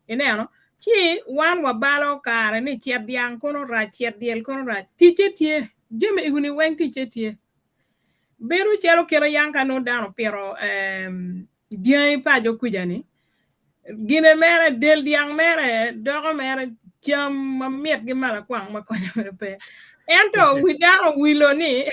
Ineno? Ci wan wabalo kare ni cet dyang kono rac, cet dyel kono rac. Ticce tye. Jami egoni weng ticce tye. Bedo calo kite yang ka nongo dano opito dyangi paco kuca-ni, gine mere, del dyang mere doko mere cam mamit ki malakwang ma konyo mere pe. Ento wi dano owilo ni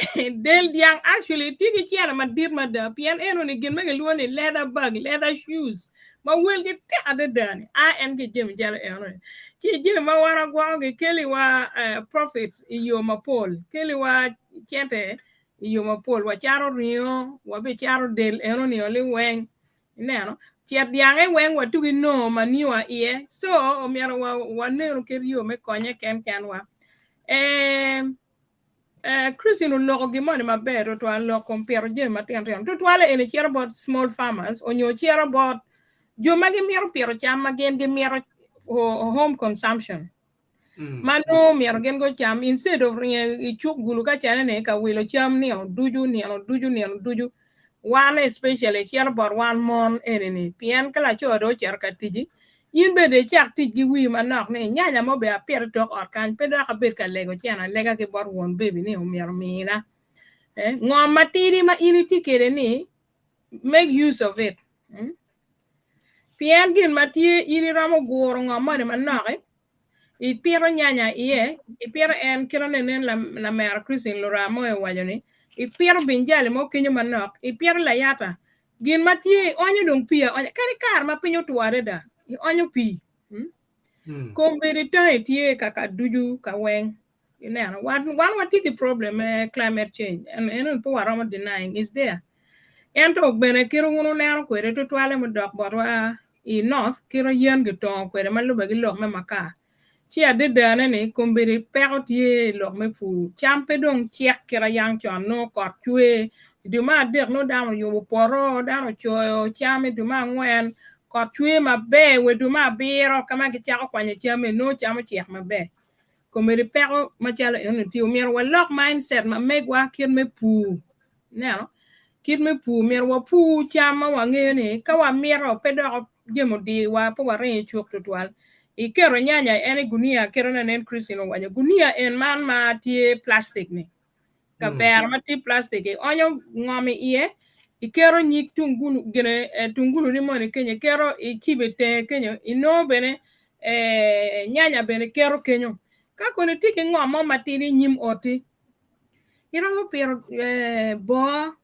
del dyang actually tye ki cene madit mada pien enoni gin ma gilwongo ni leather bag, leather shoes ma welgi tek adada ni a en ki jami calo enoni. Ci jami ma wan wagwokogi keliwa profits i yo mapol, keliwa cente i yo mapol. Wacato ringo, wabicato del enoni liweng. Ineno, cet dyange weng watugi nongo manure iye. So omyero wanenu kit yo me konye ken kenwa. Eh, Christine oloko gin moni maber tutwal lok kom pito jami matino tino. Tutwale eni cito bot small farmers onyo cito bot jo ma gimito pito cam ma gin gimito for home consumption. Ma nongo myero gin gucam instead of ringo i cuk gulu ka cene ni ka wilo cam nino ducu nino ducu nino ducu. Wan especially cito bot wan mon eni ni pien ka laco dong ocito ka tici in bene icak tic ki wii manok ni nyanya mo bene apito i tok ot kany pe dok abed ka lego cene alega ki bot won baby ni omyero omina. Eh, ngom matidi ma in itye kwede ni make use of it. Mm? Pien gin ma tye in iromo guro ngom moni manok ipito nyanya iye, ipito en kit ma nen lamera Christine Lura mo owaco ni ipito binjali mo kenyo manok, ipito layata gin ma tye ionyo dong pii aonya kadi kare ma piny otwo adada ionyo pii. Kombeddi tangi tye kaka ducu ka weng ineno wan watye ki problem me climate change and eno pe waromo denying is there. Ento bene kit wun wuneno kwede tutwalle mudok botwa i north kit yen gitongo kwede ma lubbe ki lok me makar. Ci adadane ni kombeddi peko tye i lok me pur cam pe dong cek kit yang con nongo kot cwe i dwe me adek nongo dano oyubo poto dano ocoyo cam i dwe me angwen kot cwe maber wa i dwe me abiro ka ma gicako kwanyo cam-mi nongo cam ocek maber. Kombeddi peko macalo enoni tye omyero walok mindset ma megwa kit me pur ineno kit me pur myero wapur cam ma wangeyo ni ka wamito pe dok jami odiwa pe waringo i cuk tutwal. Iketo nyanya en i gunia kite ma nen Christine owaco gunia en man ma tye plastic ni kavera ma tye plastic ionyo ngom iye iketo nyig tungulu gine tungulu ni moni kenyo iketo icibo itenge kenyo inongo bene nyanya bene iketo kenyo ka kono itye ki ngom mo matidi inyim oti iromo pito boo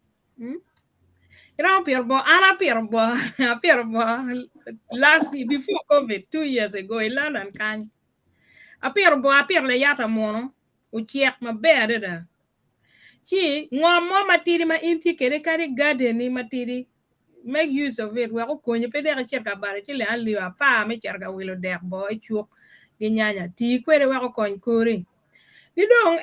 iromo pito boo an apito boo apito boo last before covid 2 years ago i London kany apito boo apito layata munu ocek maber adada ci ngom mo matidi ma in tye kwede kadi garden ni matidi make use of it wek okonyi pe dek icit ka balo ciling alip apar me cito ka wilo dek boo i cuk ki nyanya tii kwede wek okony kori. Ki dong.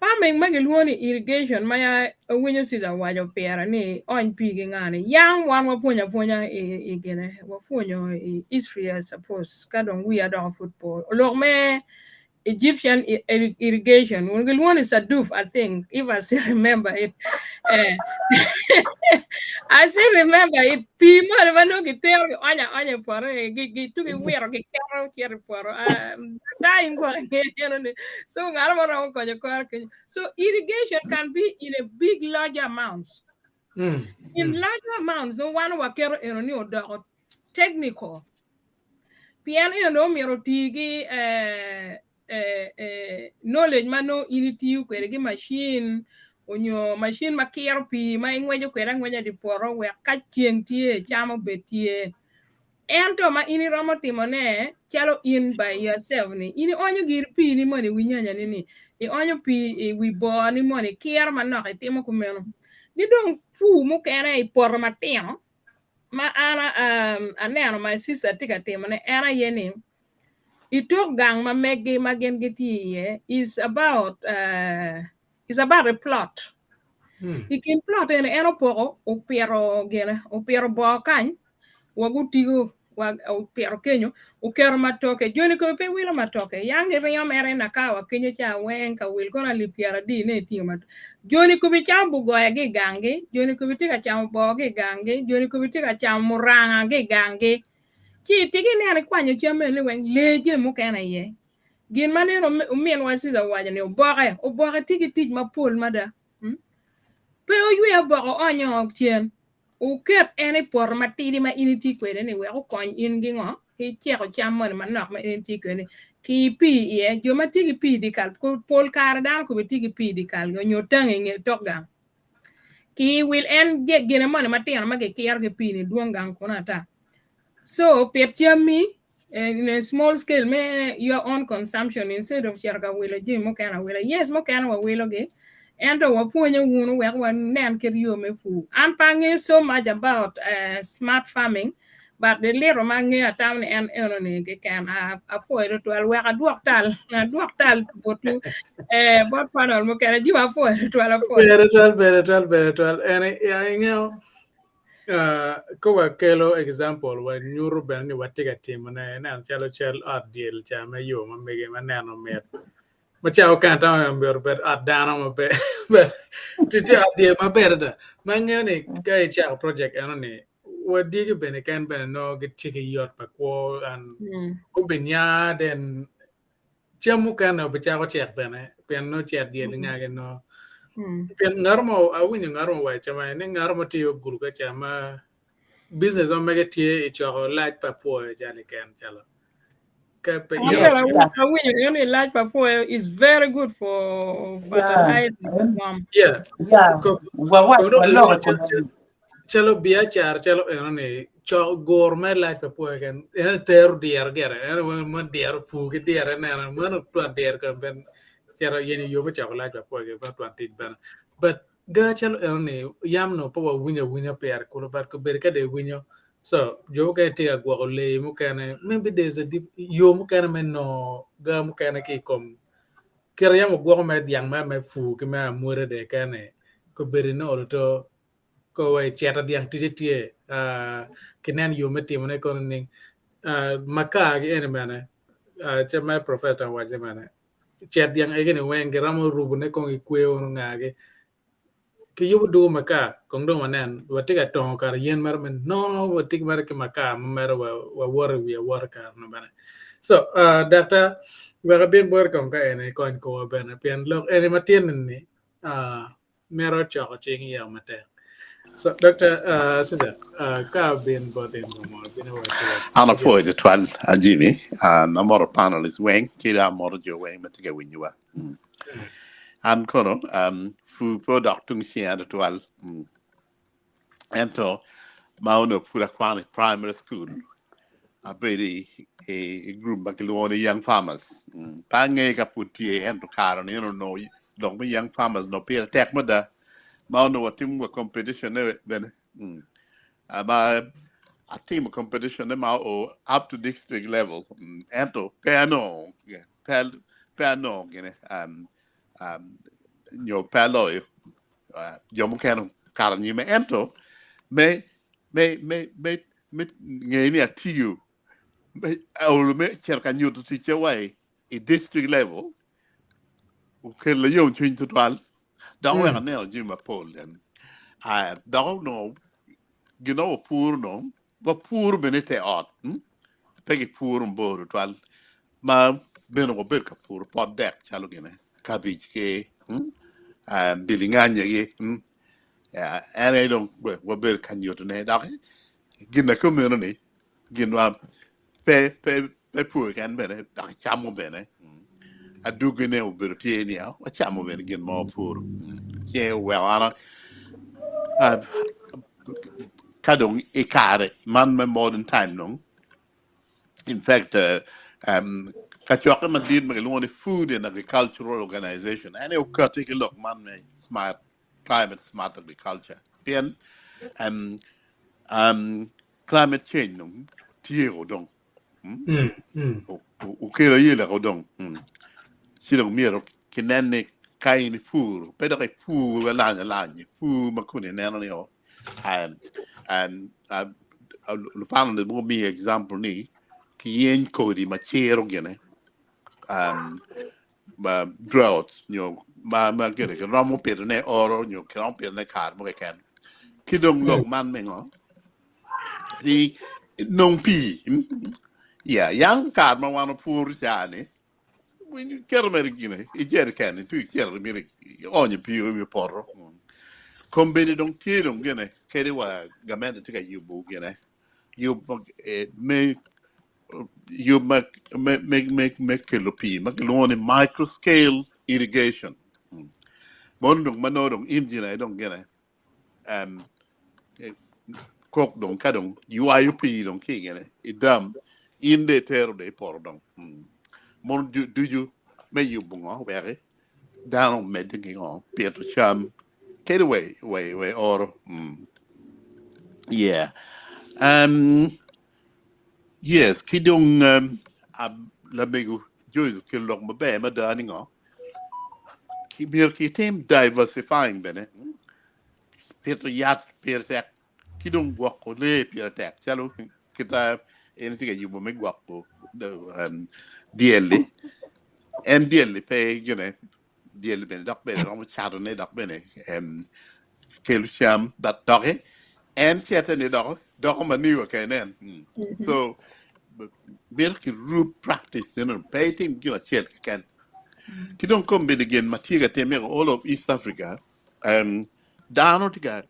Farming ma gilwongo ni irrigation ma ya awinyo Caesar owaco pire ni ony pii ki nga ni yam wan wapwonyo apwonya i gine wapwonyo i history I suppose ka dong wiya doko pud po lok me Egyptian irrigation gilwongo ni Saduf I think if I still remember it eh I still remember it pii moni ma nongo gitero gionyo aonya i poto ni gi tu giwiro giketo cito i poto da in gwok ingeyo eno ni so ngat mo romo konyo kore kenyo so irrigation can be in a big large amounts in large amounts so wan waketo eno ni odoko technical pien eno dong omyero oti ki knowledge ma nongo in itiyo kwede ki machine onyo machine ma kiro pii ma ingweco kwede angweca i dye poto wek ka ceng tye cam obed tye ento ma in iromo timone calo in by yourself ni in ionyo giri pii ni moni i wi nyanya ni ni ionyo pii i wi boo ni moni ikiro manok itimo kumeno ki dong pur mukene i poto matino ma an aneno my sister tye ka timone en aye ni i tok gang ma meggi ma gin gitye iye is about is about a plot. I kin plot eni en opoko opito gine opito boo kany wa gutigo wa opito kenyo oketo matoke joni kome pe wilo matoke yang giringo mere nakawa kenyo ca weng ka wil kono alip pyeradi ne itingo matoke joni komi camo bugoya ki i ganggi joni komi tye ka camo boo ki i ganggi joni komi tye ka camo muranga ki i ganggi ci itye ki neno ikwanyo cam eni weng lee jami mukene iye gin ma neno ominwa Caesar owaco ni oboke oboke tye ki tic mapol mada pe oywe oboke oonyo cen wuket en i poto matidi ma in itye kwede ni wek okony in gi ngo ki ceko cam moni manok ma in itye kwede ni ki pii iye jo ma tye ki pii dyekal pol kare dano kome tye ki pii dyekal onyo tangi i nge tok gang ki wil en gine moni matino ma gikiro ki pii ni dwong gang kunu ata so pit cammi in a small scale me your own consumption instead of cito ka wilo jami mukene awila. Yes, mukene wawilogi, ento wapwonyo wunu wek wanen kit yo me pur. An pe angeyo so much about smart farming, but the little ma angeyo atamo ni en eno-ni keken. Apwoyo tutwal wek adwok tal, adwok tal botwu, bot panel mukene. Jim apwoyo tutwal, apwoyo. Ber tutwal, ber tutwal, ber tutwal. En ingeyo Ka wakelo example wanyuto bene ni watye ka timone ineno calo cal ot dyel ca me yo ma mege ma neno mit ma ca okene atamo ni myero obed ot dano maber but tye ot dyel maber adada ma angeyo ni ka icako project eno ni wadigi bene ken bene nongo gitye ki yot pa kwo and gubinya then Cam mukene obicako cek bene pien nongo cet dyel ingagi nongo. Pien ngat mo awinyo ngat mo owaco cama ni ngat mo tye ogudo ka ca ma business ma mege tye i coko lac pa pwoyo calo iken calo ka pe Awinyo eno ni lac pa pwoyo is very good for fertilizing ngom. Yeah. Yeah. Waloko Calo biacara calo eno ni cok guro mere lac pa pwoyo keken eno tero dyero gire eno ma dyero pur ki dyere ineno meno twon dyero kong ben cito yenyo yo me coko lac pa pwoyo keken meno twon tic bene but ga calo eno ni yam onongo pe wawinyo awinya pire kulu but kobedo ka dong iwinyo so jo mukene tye ka gwoko lee mukene maybe there is a yo mukene me nongo ga mukene ki i kom kite yam ogwoko mere dyang mere me pur ki me amwoda dong keken ni kobedo ni olo to Ko wa i cito dyang ticce tye ki nen yo me timone kono nining? Makar gi eni bene ce me professor owaco bene cet dyang egi ni weng giromo rubone kong i kwer wono ngagi ki yubo dugo makar kong dong wanen watye ka tongo kare yen mere me nono watye mere ki makar ma mere wawoto i wi awota kare nu bene so daktar wek abin boti kong ka eni ikony korwa bene pien lok eni matin ni mito coko cing yao matek. So, Dr. Cesar, ka bin bot in mo bino waco. An apwoyo tutwal a Jimmy, an amoto panelist weng ki dong amoto jo weng ma tye ka winyowa. An kono pur pe odok tung cinga tutwal. Ento ma onongo pud akwano i primary school abedo i group ma kilwongo ni Young Farmers. Pe angeyo ka pud tye ento kare ni onongo lok me Young Farmers onongo pire tek mada ma onongo watimo wa competition ne bene. Ma atimo competition ne ma o up to district level ento pe anongo pe anongo gine. nyo pe aloyo jo mukene okato anyime ento me me me me me ngeyo ni atiyo me olo me cito ka nyuto ticca wa i district level okelo yomcwiny tutwal dok oweko aneno jami mapol dok onongo gin ma wapuro dong wapuro bene i te ot pe gipuro mabor tutwal ma bene wabedo ka puro pot dek calo gine kabij ki bilinganyagi en aye dong wabedo ka nyutone dok gin ma kumeno ni gin ma pe pe pe pur keken bene dok icamo bene adwogine obedo tye ni wacamo bene gin ma wapuro ci oweko an ka dong i kare man me modern time dong in fact kacokke madit ma kilwongo ni Food and Agricultural Organization en aye okati ki lok man me smart climate smart agriculture pien Climate change dong tyeko dong okelo ayela ko dong ci dong myero kinen ni ka in ipuro pe dok ipur alany alany ipur ma kun ineno ni o lupano ni gumiyo example ni kiyeny kodi ma ciro gine ma drought nyo ma ma gine kiromo pitone oro nyo kiromo pitone kare mo keken ki dong lok man me ngo ni nong pii ya yang kare ma wan opuro ca-ni iketo mere gine i jerican itye icito myero ionyo pii i wi poto kombeddi dong tye dong gine kadi wa gamente tye ka yubo gine yub me yub me me me me kelo pii ma kilwongo ni micro scale irrigation mono dong ma nongo dong injin aye dong gine kok dong ka dong ywayo pii dong ki gine i dam in dong itero dong i poto dong mono ducu me yubo ngo weki dano omedde ki ngo pito cam kadi wa wa i oro yeah yes ki dong lamego Joyce okelo lok maber mada ni ngo myero kitim diversifying bene pito yat pire tek ki dong gwoko lee pire tek calo kita en tye ka yubo me gwoko dyel-li en dyel-li pe gine dyel-li bene dok bene romo catone dok bene kelo cam but doki en cete-ni dok doko manure kene en so mito kirub practice eno pe itim gin acel keken ki dong kombeddi gin ma tye ka timme i all of East Africa dano tye ka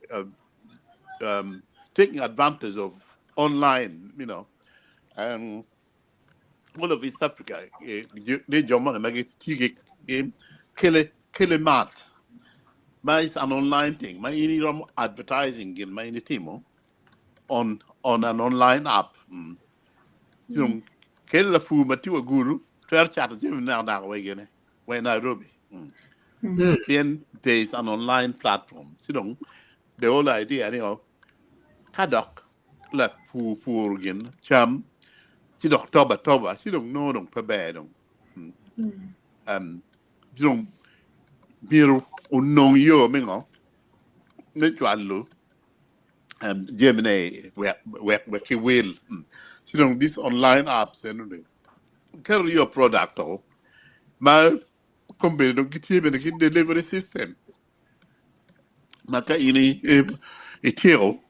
taking advantage of online you know all of East Africa ni jo moni ma gitye ki kele kele mat ma is an online thing ma in iromo advertising gin ma in itimo on on an online app dong kele lapur ma tye wa Gulu twero cato jami naka naka wa gine wa i Nairobi pien there is an online platform ci dong the whole idea ni o ka dok lapur puro gin cam ci dok tobo atoba ci dong nongo dong pe ber dong ci dong myero onong yo me ngo me cwalo jamine wek wek wek ki wil ci dong this online apps eno ni keto your product o ma kombeddi dong gitye bene ki delivery system ma ka in ityeko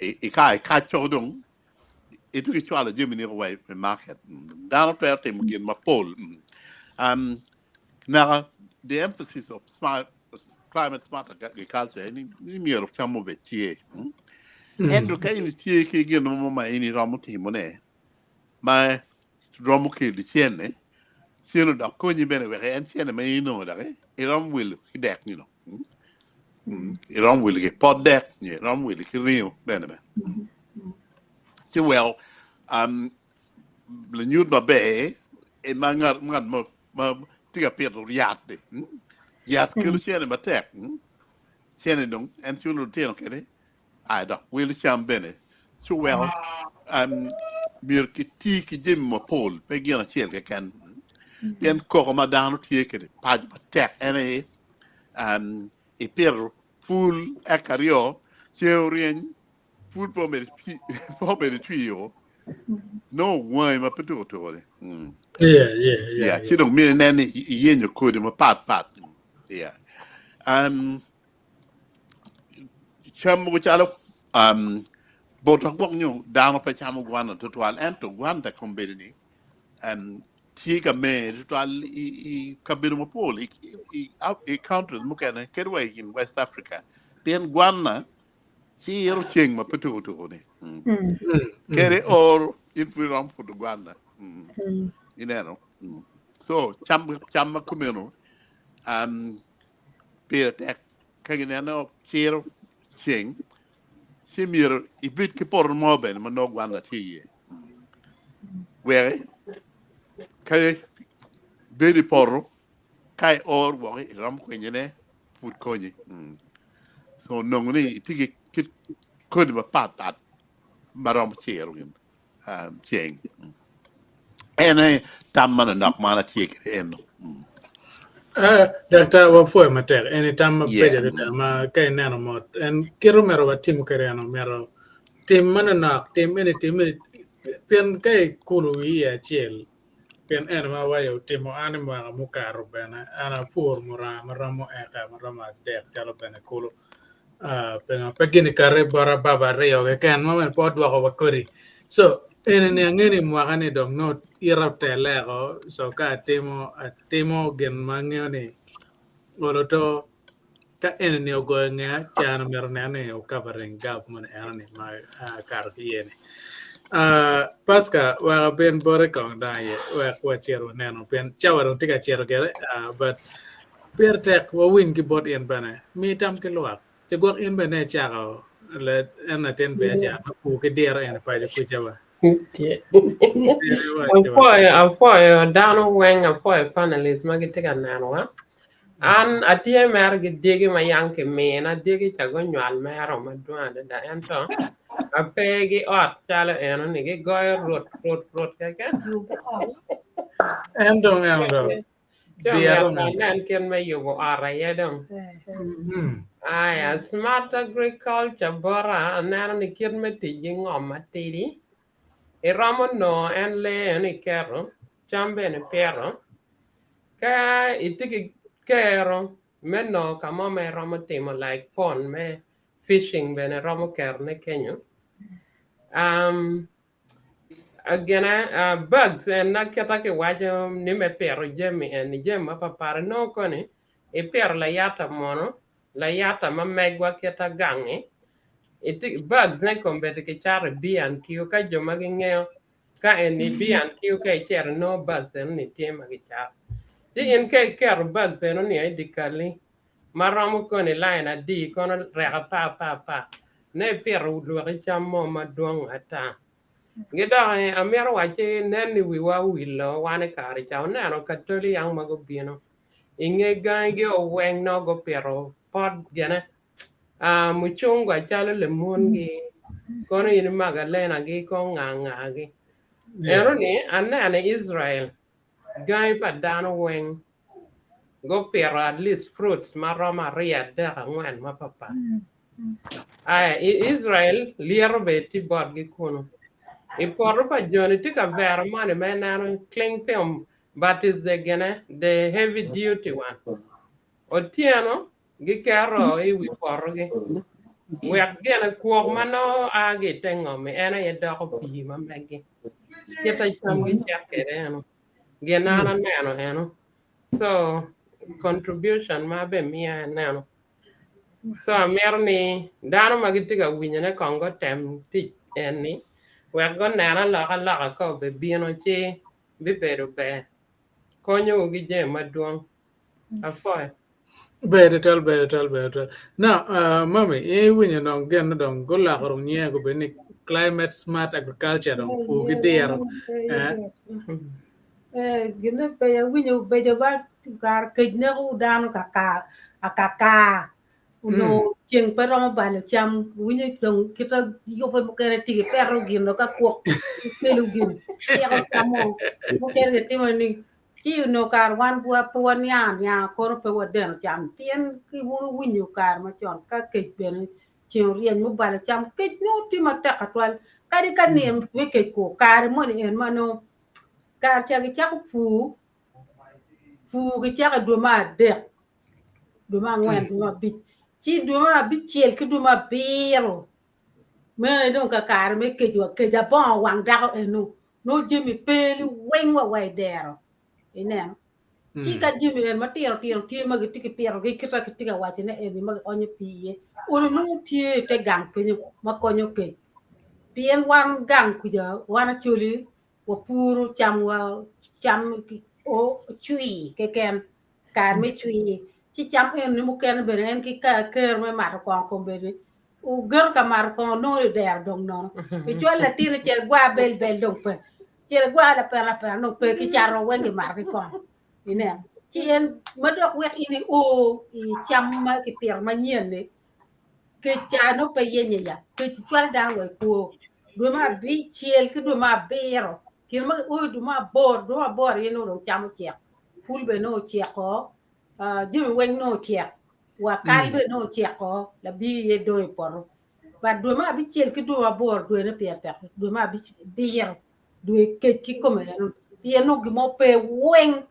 i kaco dong itwero cwalo jamini wa i market dano twero timo gin mapol naka the emphasis of smart climate smart agriculture ni myero cam obed tye ento ka in itye ki gin mo ma in iromo timone ma romo kelo cene, cene dok konyi bene wek en cene ma in inongo dok iromo wilo ki dek you know. Iromo wilo ki pot dek nyo iromo wilo ki ringo bene bene. Ci weko um, lanyut maber e ma ngat ngat ma ma tye ka pito yat-ti. Yat kelo cene matek. Cene dong en culo lutino kwede Ai dok wilo cam bene ci oweko myero kiti ki jami mapol pe gin acel keken. Pien koko ma dano tye kwede paco matek en aye um, ipito pul eka aryo, ceng oryeny, pul pe omedo pe omedo cwio, nongo wangi ma pe tuko tuko ni. Mm. Yeah, yeah, yeah, Yeah, ci dong myero inen ni iyenyo kodi mapat pat. Yeah. Um, cam mogo calo um, bota gwok nyo dano pe camo gwana tutwal ento gwanda kombeddi ni um, tye ka mer tutwal i, i kabedo mapol i, i, i countries mukene kadi wa i West Africa pien gwana ciro ceng ma pe tuko tuko ni. Mm. Kede oro in pud iromo puto gwana. Mm. Ineno? Mm. So cam cam ma kumeno um, pire tek ka gineno ciro ceng ci myero ibed ki poto mo bene ma nongo gwana tye iye. Wek ka bedo i poto ka i or woko iromo kwenyone pud konyi. Mm. So nongo ni itye ki kit kodi mapat pat ma romo ciro gin um, ceng. Mm. En aye tam manonok ma an atye kwede eno. Mm. Ah, Daktar wapwoyo matek. En i tam mabeco Yeah. adada ma ka ineno mot. En kit omyero watimo kwede en omyero tim manonok, tim eni, tim eni. Pien ka ikulo wii i acel, pien en ma awaco otimo an i mwaka mukato bene, an apuro muranga ma romo eka ma romo adek calo bene kulu. Ah, pingo pe gin ikati bota baba aryo keken ma bene pe odwoko wa kodi. So, eni ni ange ni mwaka ni dong nongo ita otele oko, so ka atimo, atimo gin ma angeyo ni olo to Ka eni ogoyo ngeya, can omyero onen ni o covering gap moni enoni ma akato ki iye ni. Pasca, wek abin boti kong dong aye wek wacit waneno pien cawa dong tye ka cito gire but pire tek wawiny ki bot in bene. Mi tam ki lwak. Ci gwok in bene icako en latin biacara me pur ki diro en i paco kwica ba. Apwoyo, apwoyo dano weng, apwoyo panelist ma gitye ka nenowa. An atye mere ki dyegi ma yang kimina, dyegi ca gunywal mero madwong adada ento ape ki ot calo eno-ni gigoyo rut rut rut keken. En dong en dong. Ci Dyero omyero me. wanen kit me yubo ot aye dong. Aya, smart agriculture bota aneno ni kit me tic ki ngom matidi iromo nongo en lee eno iketo, cam bene ipito, ka itye ki kero me nongo ka mo ma iromo timo like pond me fishing bene iromo ketone kenyo. Um, Gine, bugs en na kita kiwaco ni me pito jami eni, jami mapapat inongo koni ipito layata mono, layata ma megwa kita gangi, bugs ne kombeddi kicato i B&Q ka jo ma gingeyo ka eni B&Q ka icito inongo bugs enoni tye ma kicato. Ci in ka iketo bugs enoni i dyekal-li ma romo koni lain adi kono rek apar apar apar ne ipito lwaki cam mo madwong ata. Gi doki amito wacci nen ni wiwa owilo wan i kare ca oneno katoli yang ma gubino i nge gangi gi oweng nongo gupito pot gine mucungwa calo lemun gi kono in magalena gi kono nga nga gi eno ni aneno i Israel gangi pa dano weng gupito at least fruits ma romo aryo adek angwen mapapat. Aya, i Israel lyeto bene tye botgi kunu. I poto pa joni tye kavera moni ma ineno cling film but is the gine the heavy duty one. Otyeno giketo i wi potogi wek gine kwok ma nongo a ki i te ngom-mi en aye doko pii ma megi. Kite camgi cek kwede eno. Gin an aneno eno. So contribution ma abe miya aneno. So amito ni dano ma gitye ka winyone kong gutem tic eni wek gunen alokaloka ka obibino ci bibedo ber. Konyowu ki jami madwong. Apwoyo. Ber tutwal, ber tutwal, ber tutwal. Now, uh, mami, in iwinyo dong gin ni dong guloko dong nyinge gubedo ni climate smart agriculture dong pur ki diro. Eh, Eh, gine pe awinyo bedo ba kare kec neko dano kaka akaka onongo ceng pe romo balo cam winyo dong kita yubbe mukene tye ki peto gin ka kwok kelo gin ceko camo mukene gitimo ni. Ci onongo kare wan bwa pe waniang anianga kono pe wadeno cam pien ki wun wuwinyo kare macon ka kec bene ceng oryeny mubalo cam kec nongo tye matek atwal kadi ka nino me kec kur kare moni en ma nongo kare ca gicako pur pur gicako i dwe me adek dwe me angwen dwe me abic ci dwe me abicel ki dwe me abiro meno aye dong kakare me kec wa kec abongo wang dako eno nongo jami pe liweng wa wa i dero ineno ci ka jami en matino tino tye ma gitye ki pitogi kit ma kitye ka wacone eni ma gionyo pii iye olo nongo tye i te gang kenyo ma konyo kec pien wan gang kuca wan Acholi wapuro camwa cam cwir keken kare me cwir ci cam eni mukene bene en ki ker me mato kongo kombeddi ogeto ka mato kongo nongo i dero dong nono icwalo latin icito igwar bel bel dong pe cito igwar lapena lapena dong pe ki cato weng gimato ki kongo ineno ci en ma dok wek in io i cam ma kipito manyen-ni kec ca nongo pe yenye ya kec cwalo dano wa i kwo dwe me abicel ki dwe me abiro kine ma gioyo dwe me aboro dwe me aboro aye nongo dong cam ocek pul bene nongo oceko jami weng nongo ocek wa kal bene nongo oceko labir aye dong i poto but dwe me abicel ki dwe me aboro dwene pire tek dwe me abiro dwe kec kikome eno pien nongo gin mo pe weng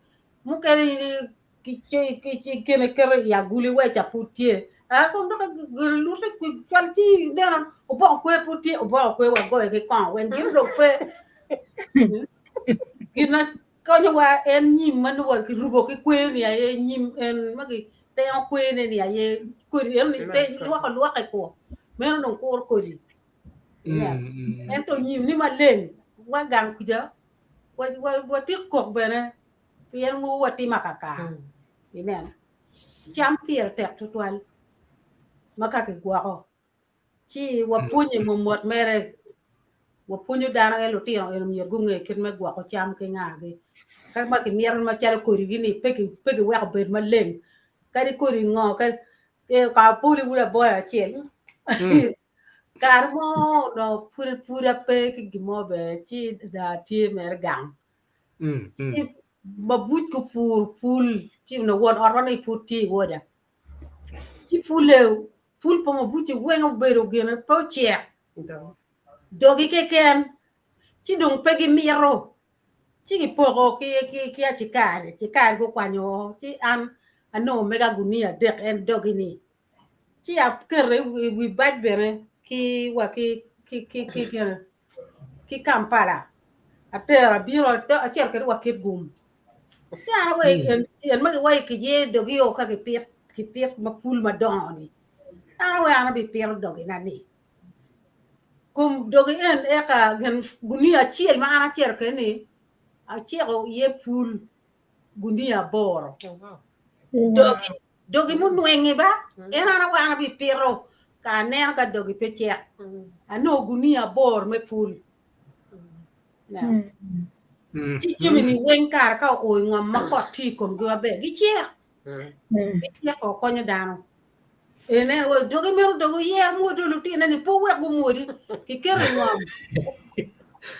mukene kine keto i aguli wek ca pud tye a kong dok lute cwal ci ineno oboko kwer pud tye oboko kwer wagoyo ki kongo weng gin dong pe gin ma konyowa en nyim ma nongo kirubo ki kwer ni aye nyim en ma gitengo kwerne ni aye kodi en lwoko alwoka i kwo meno dong kuro kodi ento nyim ni maleng wa gang kuca watye kok bene pien mogo watimo akaka ineno cam pire tek tutwal ma ka kigwoko ci wapwonye mot mere wapwonyo dano en lutino eno myero gunge kit me gwoko cam ki ngagi ka ma kimito macalo kodigi ni pe kiweko bed maleng kadi kodi ngo ka apoli wun aboya acel kare mo onongo pud pud ape ki gin mo bene ci daa tye mere gang Ci mabuc gupuro pul, ci onongo won ot ni pud tye i woda. Ci pulle, pul pa mabuc-ci weng obedo gine pe ocek, dogi keken, ci dong pe gimito. Ci gipoko ki acikari, acikari gukwanyo, ci an anongo mega gunia adek en dogi-ni. Ci aketo i wi bac bene ki wa ki ki Kampala atero abino acito kwede wa Kitgum ci an aweyo en ma giwaco kiye dogi o ka gipit kipit ma pul madongo ni an aweyo an abipito dogina ni kom dogi en eka gin gunia acel ma an acito kwede ni aceko iye pul gunia aboro dogi Dogi munwengi ba, en an awe an abipito ka aneno ka dogi pe cek. Anongo gunia aboro me pul. Ci jami-ni weng kare ka oo i ngom ma kot tye i komgi maber, gicek. Gicek o konyo dano. Ineno wa dogi meno dogi oyer mwodo lutine ni pe wuwek gumwodi, kiketo i ngom.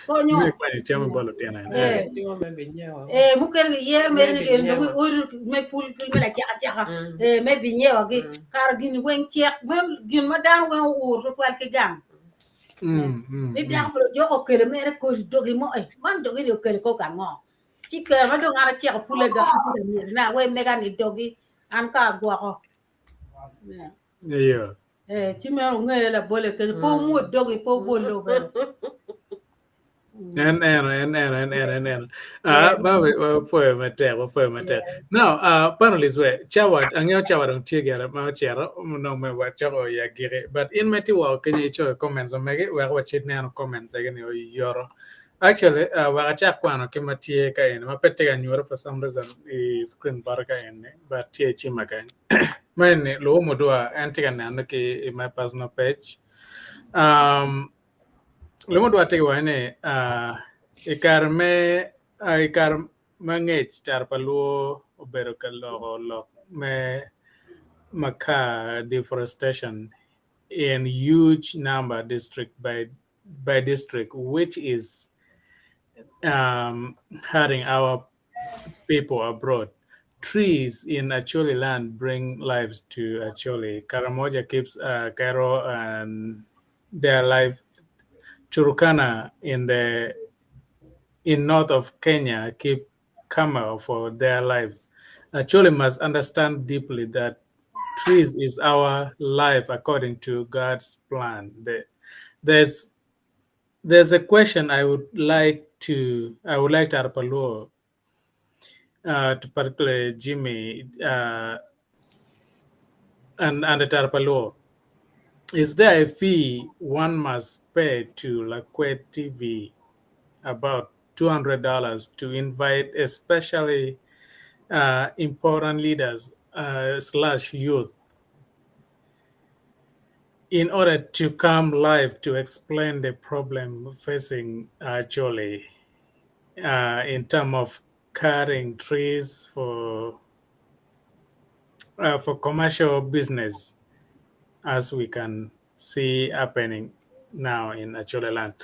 Konyo. Me kwanyo cam bot lutino ene. Eh. Cimo me binyewa. Eh, mukene giyer mere ni Me gin dong binyewa. odi me pul me lacek aceka Mm. eh, me binyewagi Mm. kara gini weng cek meno gin ma dano weng ouro tutwal ki gang Mm, mm, ni mm. dako bene ojoko okelo mere kodi dogi mo eh, man dogi ni okelo ko ka ngo ci kero ma dong an aceko pule dok ci pud amyero na we mega ni dogi an ka agwoko Yeah. Iyo. Eh, ci meno wunge labole kenyo pe wumwod dogi pe wubol bene En eno, en eno, en eno, en eno. Ah, ba wapwoyo matek, wapwoyo matek. Now, uh, panelists we, cawa, angeyo cawa dong tye gire ma ocito, nongo me wacako i agiki. But in ma itye woko kenyo icoyo comments ma megi, wek wacit neno comments egi ni oyoro. Actually, uh, wek acak kwano ki ma tye ka eni, ma pe tye ka nyuto for some reason i screen bota ka eni, but tye i cima kany. Ma eni, luwo mudwa, en tye ka neno ki i my personal page. Um, luwo mudwa tye ka waco ni, uh, i kare me, uh, i kare ma ngec caro pa luo obedo ka loko lok me makar deforestation in huge number district by by district, which is um, hurting our people abroad. Trees in Acholi land bring lives to Acholi. Karamoja keeps uh, cattle and their life. Turkana in the in north of Kenya keep camel for their lives. Acholi must understand deeply that trees is our life according to God's plan. The, there's there's a question I would like to I would like to Arpaluo, uh, to particularly Jimmy uh, and and Tarpaluo. Is there a fee one must pay to Lakwet TV about $200 to invite especially uh, important leaders uh, slash youth in order to come live to explain the problem facing Acholi uh, in terms of cutting trees for uh, for commercial business, as we can see happening now in Acholi land.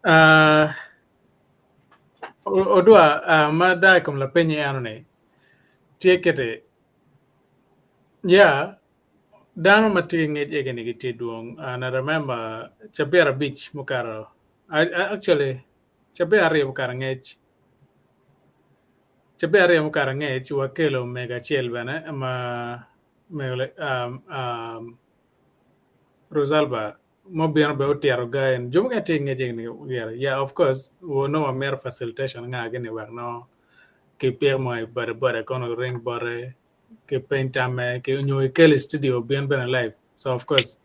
Uh, Odwa uh, ma dai kom lapenyi eno ni tye kite yeah dano ma tye ki ngec egi ni gitye dwong and I remember cabit abic mukato actually cabit aryo mukato angec cabit aryo mukato angec wakelo mego acel bene ma mego um, um, Rosalba ma obino bene otito ga en jo mukene tye ki ngec egi ni gire yeah of course nongo wamito facilitation nga gini wek nongo ki pik mo i bode bode kono ring bote ki peny tamme ki nyo ikel i studio obin bene live so of course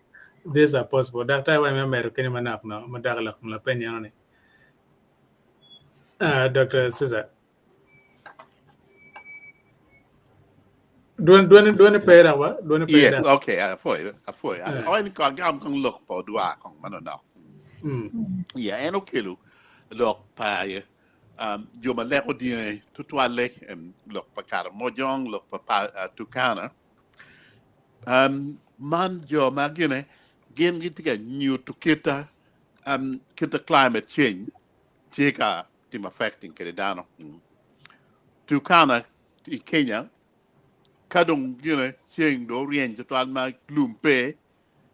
these are possible daktar wa me medo kenyo manok no ma dok i lok kom lapeny eno ni uh, Dr. Cesar dwoni dwoni dwoni pe dok wa dwoni pe Yes, dok okay, apwoyo, apwoyo. Eh. Awaco ni kong agam kong lok pa odwar kong manonok. Mm. Yeah, en okelo lok pa um, jo ma leko dyangi tutwalle um, lok pa Karamojong, lok pa, pa uh, Turkana. Um, man jo ma gine gin gitye ka nyuto kita um, kita climate change tye ka timo affecting kede dano. Mm. Turkana i Kenya ka dong gine ceng dong oryeny tutwal ma lum pe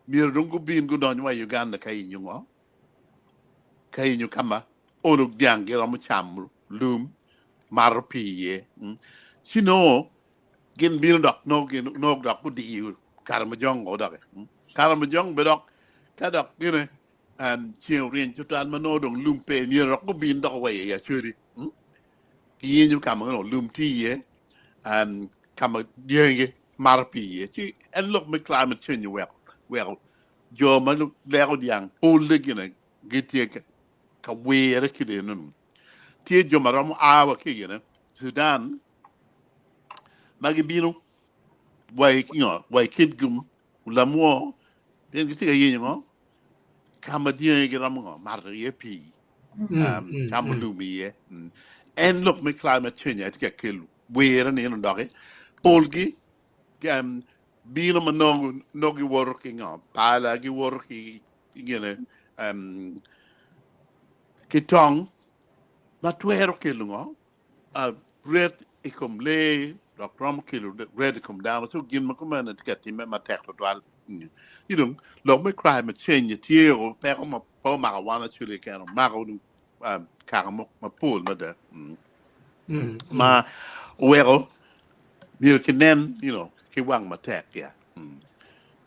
myero dong gubin gudony wa i Uganda ka yenyo ngo ka yenyo ka ma olo dyang giromo camo lum mato pii iye. Mm. Ci nongo gin bino dok nongo gin nongo dok gudiyo Karamojong o doki. Mm. Karamojong be dok ka dok gine um, ceng oryeny tutwal ma nongo dong lum pe myero dok gubin dok wa i Acholi. Mm. Giyenyo ka ma nongo lum tye iye um, ka ma dyangi mato pii iye. Ci en lok me climate change oweko weko jo ma leko dyang polle gine gitye ka ka wire kit eno-nu. Tye jo ma romo a wa ki gine Sudan ma gibino wa i ngo wa i Kitgum Lamwo pien gitye ka yenyo ngo ka ma dyangi giromo ngo mato iye pii Mm, um, mm, camo mm. lum iye. Mm. En lok me climate change aye tye ka kelo wire ni eno doki polgi um, bino ma nongo nongo giwoto ki ngo pala giwoto ki gine um, ki tong ma twero kelo ngo uh, ret i kom lee dok romo kelo ret i kom dano so gin ma kumeno tye ka timme matek tutwal Mm. You know, lok me climate change tye o peko ma pe omako wan Acholi keken omako uh, kaka mo mapol mada mm. Mm, mm. ma oweko myero kinen you know, ki wang matek ya mm.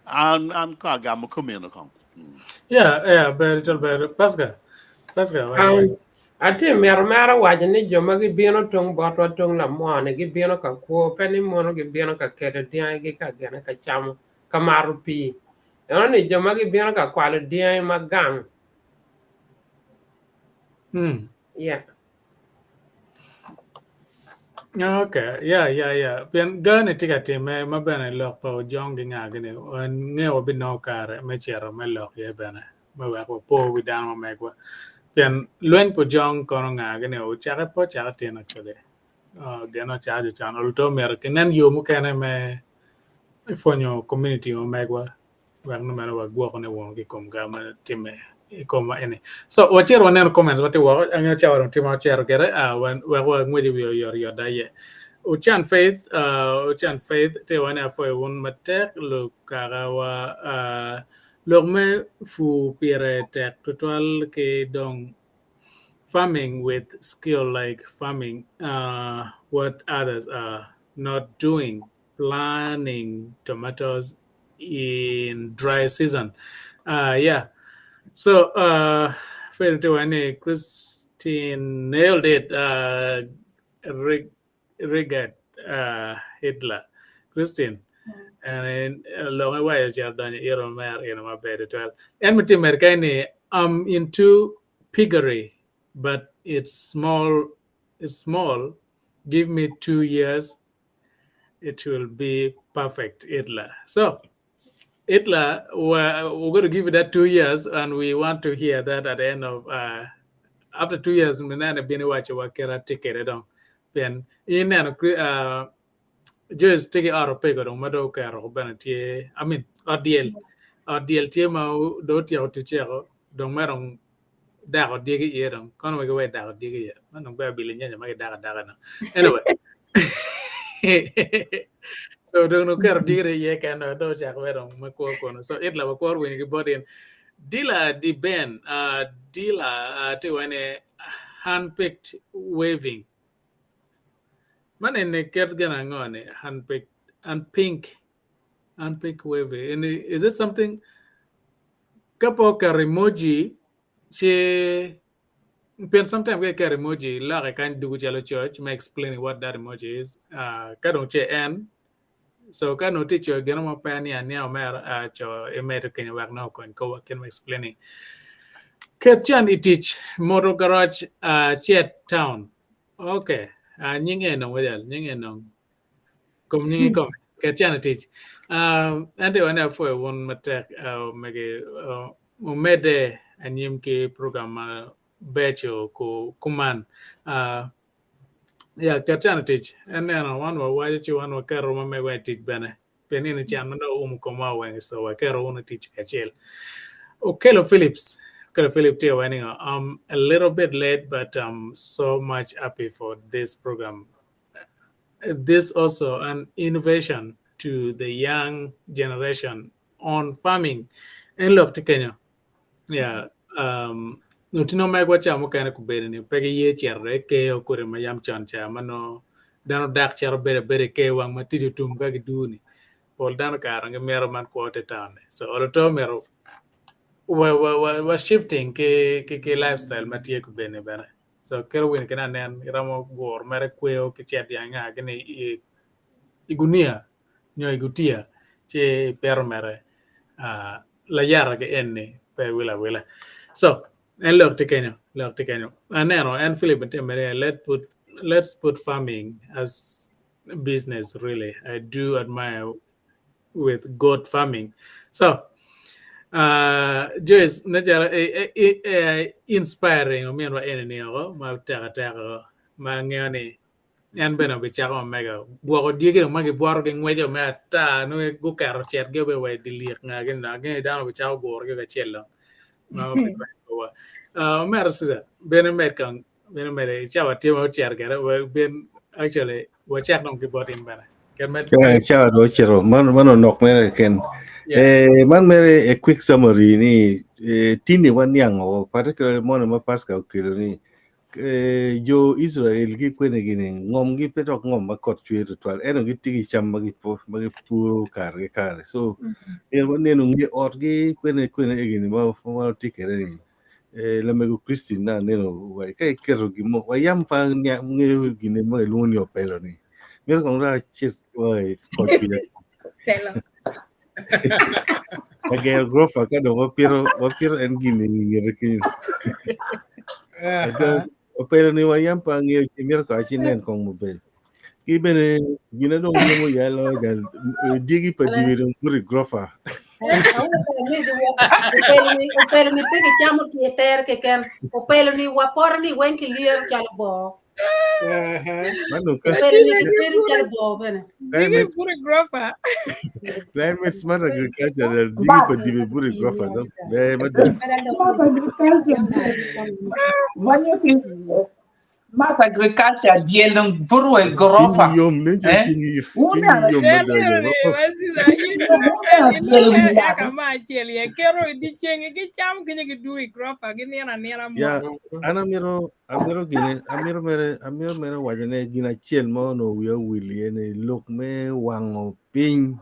an an ko agamo komeno kong mm. Yeah, yeah, ber col ber. Pascal, Pascal, wai wai. Um, atye mito mere waco ni jo ma gibino tung botwa tung lamwoo-ni gibino ka kwo pe ni mono gibino ka kelo dyangigi ka gine ka camo ka mato pii. Eno ni jo ma gibino ka kwalo dyangi ma gang. Mm. Yeah. Okay, yeah, yeah, yeah. Pien gani tye ka timme ma bene lok pa ojong gi nga gini wangeyo wabinongo kare me cito me lok iye bene me wek wapo wi dano ma megwa. Pien lweny pa ojong kono nga gini ocake pe ocake tin actually. Uh, gin ocake jo con oluto myero kinen yo mukene me pwonyo community ma megwa wek ni meno wagwoko ne wunu ki kom ga ma timme I komwa eni. So wacito waneno comments ma tye woko, angeyo cawa dong tye ma ocito gire, wek wangwec i wiye oyotoyot da iye. Ocan Faith, Ocan Faith tye wa ni apwoyo wun matek lukakawa, lok me pur pire tek tutwal ki dong farming with skill like farming what others are not doing planning tomatoes in dry season. Yeah. So, Faith tye wa ni Christine nailed it. Rigged Hitler. Christine, lok iwaco ocito donyo iro mer ino maber tutwal. En me timere kany ni I'm into piggery but it's small, it's small. Give me 2 years it will be perfect, Hitler. So, Hitler, we're going to give you that 2 years, and we want to hear that at the end of, after 2 years, minene bini wacho wa kera tikere dong. Pien, ineno, Joyce tye ki ot opego dong ma dong oketo bene tye, I mean, ot dyel. Ot dyel tye ma dong otyeko ticce dong mere dong dako dyegi iye dong kono wek iwe dako dyegi iye man dong ber abili nyanya ma gidako adaka no anyway so dong oketo dyegi iye kene dong ocako be dong me kwo kono so Hitler wakworo winyo ki bot in Dila di Ben Dila tye wene handpicked waving man eni ket gin ango ni handpicked and pink handpicked waving and is it something Ka pe oketo emoji ci pien sometimes ka iketo emoji iloke kany dugo calo coc me explaining what that emoji is ka dong ce en so ka nongo tye coyo gino mo pe aniang aniang omera co imedo kenyo wek nongo okony kowa kit me explaining. Ket can i tic moto garage cet town okay nying eno wajal nying eno Kom nyingi kome. Ket can i tic. Ento wan apwoyo wun matek omege omedde anyim ki program ma beco kuman. Ya ket can i tic. En neno wan wawaco ci wan waketo ma megwa i tic bene. Pien nino can ma dong oumo komwa weng so waketo wun i tic kacel. Okello Phillips. Okello Philip tye wa ni I'm a little bit late but I'm so much happy for this program. This also an innovation to the young generation on farming. En lok tye kenyo. Yeah. Lutino megwa ca mukene gubedo ni pe giye cito i keyo kodi ma yam con ca ma nongo dano dak cito bedo abeda i keyo wang ma tic otum ka gidugo-ni. Pol dano kare gimito man kwo te taun-ni. So olo to myero wa shifting ki lifestyle ma tye kubeni bene. So kelo winy kene anen iromo guro mere kweyo ki cet dyang nga gini i gunia nyo i gutiya ci ipito mere layata ki eni pe wil awila. So en lok tye kenyo lok tye kenyo aneno en Philip tye mere let put let's put farming as business really I do admire with goat farming. So, Joyce, ne calo inspiring ominwa eni ni oko ma tek ateka oko ma angeyo ni en bene obicako ma mega gwoko dyegi dong ma gibwoto ki ngweco me ata nongo guketo cetgi obedo wa i dye lyek nga gini dong angeyo ni dano obicako gurogi kacel dong ma obitwero Omera Susan bene med kong bene med i cawa tye ma ocito kwede ben actually wacak dong ki bot in bene. Eh, cawa dong ocito man man onok mere keken. Yeah. Eh, man mere a quick summary ni eh, tini waniango particularly mono ma Pascal okelo ni eh, jo Israel gi kwene gini ngom gi pe dok ngom ma kot cwer tutwal ento gitye ki cam ma ma gipuro kare ki kare so myero wanenu nge otgi kwene kwene egini ma ma watye kwede ni eh, lamego Christine na aneno wa ka iketo gin mo wa yam pa ngeyo gine ma kilwongo ni opelo ni myero kong dok acit wa i ot kuca Pelo. Agero gurofa ka dong wapito en gin i ngete kenyo. Ada, opelo ni wa yam pa angeyo ci myero kong aci nen kong maber. Ki bene gina dong yemo ya lo jal dyegi pa diwi dong buto i gurofa. Opelo ni pe kicamo tye tere keken. Opelo ni wa poto ni weng kilyero calo boo. Mano ka Bedo calo boo bene. climate Puri grofa. climate smart agriculture del digi pa dibi puri grofa no. Be mada. Smart agriculture. Manyo ki smart agriculture dyel dong buru e gorofa. Cwinyi yom nen calo Eh? cwinyi Wun cwinyi yom mada yo. Eka ma acel ye kero i dyeceng gicam kenyo gidwogo i grofa ginino anina Ya mot. an amito amito gine amito mere amito mere waco ne gin acel ma onongo wiya owil iye ni lok me wango piny.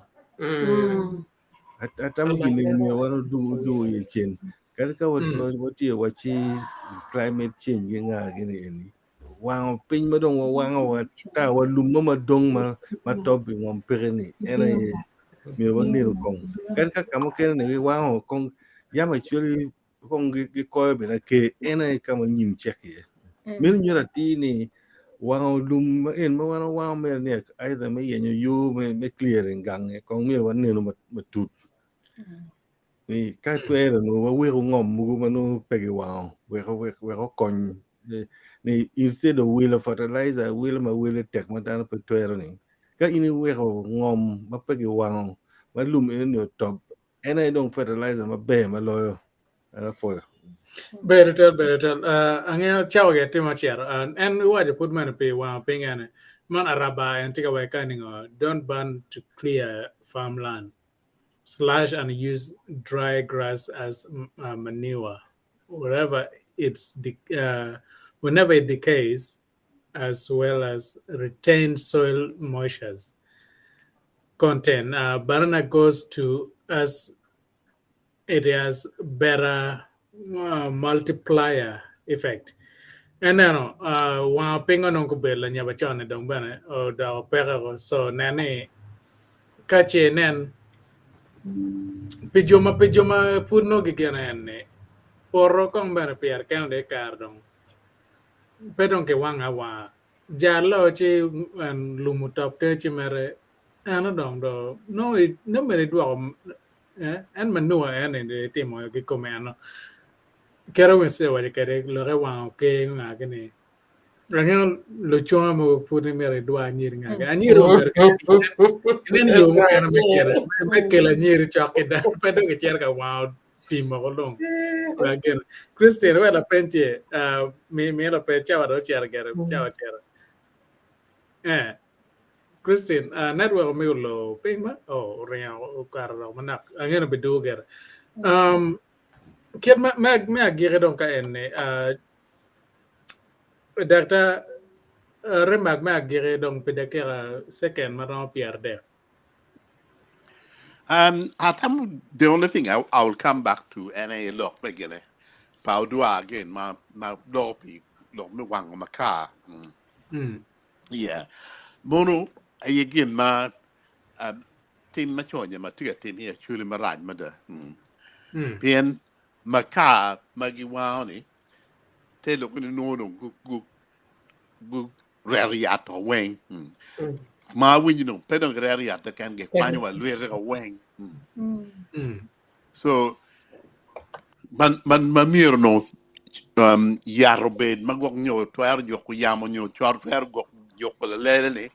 Atamo gin ni myero wan odug iye cen. Kadi ka watye waci climate change gi nga gini eni. Wango piny ma dong wawango wa ta wa lum mo madong ma ma top i ngom peke ni en aye myero wanenu kong. Kadi ka ka mukene ni giwango kong yam actually kong gikoyo bene ker en aye ka ma nyim cek iye. Meno nyuto atir ni wango lum ma en ma wan wawango mere ni either me yenyo yo me clearing gange kong myero wanenu matut. Ni ka twere nongo waweko ngom mogo ma nongo pe giwango wek wek okony ni instead of wilo fertilizer wilo ma wele tek ma dano pe twero ni ka in iweko ngom ma pe giwango ma lum eno ni otop en aye dong fertilizer maber ma loyo en apwoyo. Ber twatwal, ber twatwal. Angeyo cawa gi atimo acito. En iwaco pud meno pi wango piny ene. Man araba en tye ka waco ka ningo don't burn to clear farmland. Slash and use dry grass as manure wherever it's whenever it decays as well as retain soil moistures content. Banana goes to as it has better multiplier effect. Eneno wango piny onongo gubedo lanyeba con-ni dong bene odoko peke so nen ni ka ce inen pi jo ma pi jo ma pud nongo gigeno en ni poto kong bene pire kene dong i kare dong pe dong kiwango awanga jal-lo ci lum otop kenyo ci mere eno dong do nongo nongo myero idwoko en manure en eni itimo kikome eno kite weng owaco kwede lokke wango ker nga gini angeyo lucunga mogo pud ni myero idwa anyiri nga gini anyiri obedo inen yo mukene me kelo me kelo anyiri cok ki dano pe dong icito ka wango tim woko dong gin Christine wek lapeny tye mi mi lapeny cawa dong ocito gire cawa ocito eh Christine network omego oloo piny ba oh oringo okato dok manok angeyo ni obidwogo gire um kit me me agiki dong ka eni daktar remark me agiki dong pi dakika second ma romo 30. Atamo the only thing I will come back to en aye lok me gine pa odwar again ma ma loko pi lok me wango makar. Yeah. Mono aye gin ma tim ma co nyo ma tye ka tim i acholi marac mada. Pien makar ma giwango ni te lok ni nongo dong gureto yat o weng. Ma awinjo dong pe dong gireto yat keken gikwanyo wa lwite o weng. So ma myero onongo yat obed ma gwok nyo twero juko yamo nyo twero juko lalele ni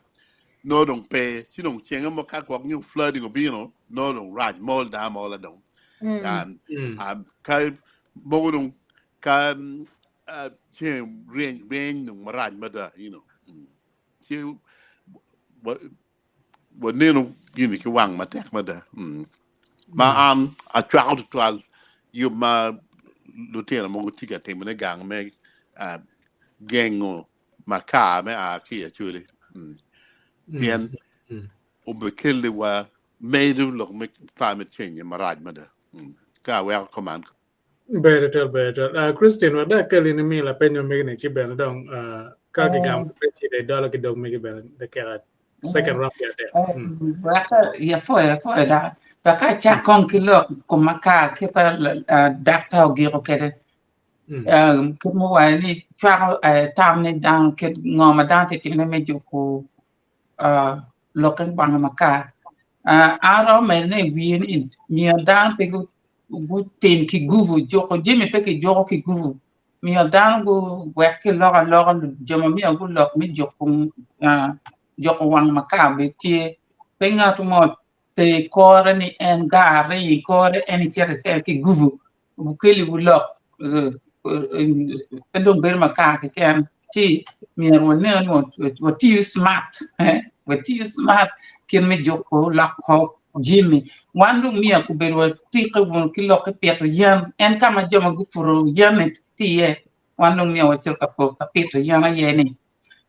nongo dong pe ci dong cenge mo ka gwok nyo flooding obino nongo dong rac mol dano amola dong ka mogo dong ka ceng ryeny ryeny dong marac mada you know ci waneno gini ki wang matek mada ma an acwako tutwal yub ma lutino mogo tye ka timone gang me gengo makar me a ki i Acholi pien obikeliwa medo lok me climate change marac mada ka aweko kuman. Ber twatwal, ber twatwal. Christine, wek dong akelli ni mi lapeny ma megi ni ci bene dong ka kigamo pe ci dong idolo ki dog megi bene dakika second round ki adek. Wek apwoyo apwoyo dok wek acak kong ki lok kom makar kit ma daktar ogiko kwede kit ma owaco ni cwako tam ni dano kit ngo ma dano tye ka timone me juko lokke wango makar. An aromo medo ne i wiye ni myero dano pe gutim ki gubu juko jami pe kijuko ki gubu. Miyo dano guwek ki lok aloka jo ma myero gulok me juko juko wang makar bene tye. Pe ngat mo oter kore ni en gar ringo i kore en icito iter ki gubu wukeli wulok pe dong bedo makar keken ci myero wanen ni watiyo smart watiyo smart kit me juko loko jami wan dong myero kobedo watike wunu ki lok ki pito yen en ka ma jo ma gupuro yen-ni tye iye wan dong myero wacit ka pito yen aye ni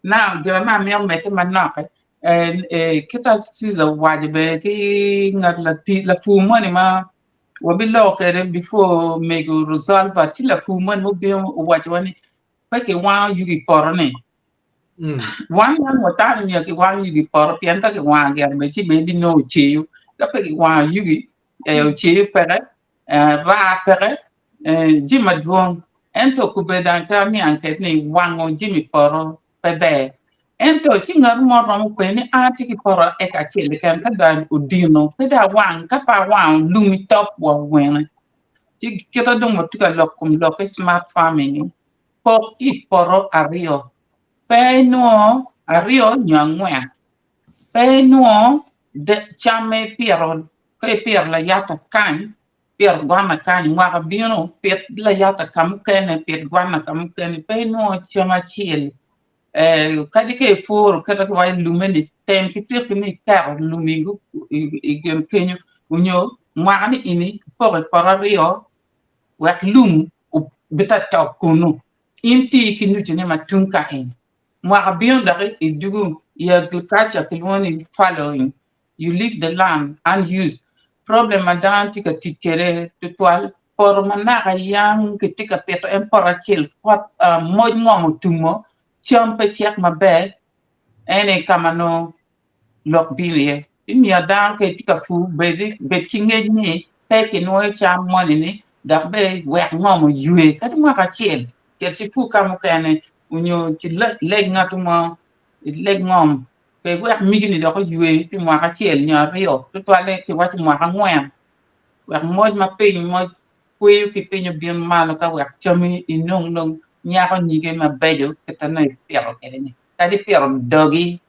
now gin ma amito medde manok kita Caesar owaco bene ki ngat lapur moni ma wabiloko kwede before mego Rosalba tye lapur moni mubino owacowa ni pe kiwango yugi i poto-ni. Wan yam watamo ni myero kiwang yugi i poto pien ka kiwango gire bene ci bene ibinongo oceyo. Ka pe kiwango yugi oceyo peke, raa peke, jami madwong. Ento kubbe dong kit aniang kwede ni wango jami i poto pe ber. Ento ci ngat mo romo penyo ni an atye ki poto eka acel keken ka dong odino pe dong awang ka pe awango lum i top wa wene. Ci kite dong watye ka lok kom lok ki smart farming ni pok i poto aryo pe inwongo aryo nyo angwen pe inwongo cam ma ipito ka ipito layata kany pito gwana kany mwaka bino pit layata ka mukene pit gwana ka mukene pe inwongo cam acel kadi ka ipuro kit ma kiwaco lumme ni tem ki tiki ni iketo lum i gin kenyo nyo mwaka ni eni ipoko i poto aryo wek lum obed atop kunu in ti ki nucune ma tung ka eni mwaka bino dok idwogo i agriculture kilwongo ni fallowing you leave the land unused problem ma dano tye ka tic kwede tutwal poto ma naka yang kitye ka pito en poto acel pot moc ngom otumo cam pe cek maber ene ka ma nongo lok bino iye imiyo dano ka itye ka pur bed ki ngec ni pe kinwoyo cam moni ni dok bene wek ngom oywe kadi mwaka acel cit ipur ka mukene nyo ileg ngat mo ileg ngom Pe iwek migini dok oywe pi mwaka acel nyo aryo, tutwalle kiwaco mwaka angwen, wek moc ma piny moc kweyo ki piny obin malo ka wek cammi inong dong nyako nyige mabeco kit ma nongo ipito kwede-ni. Kadi ipito dogi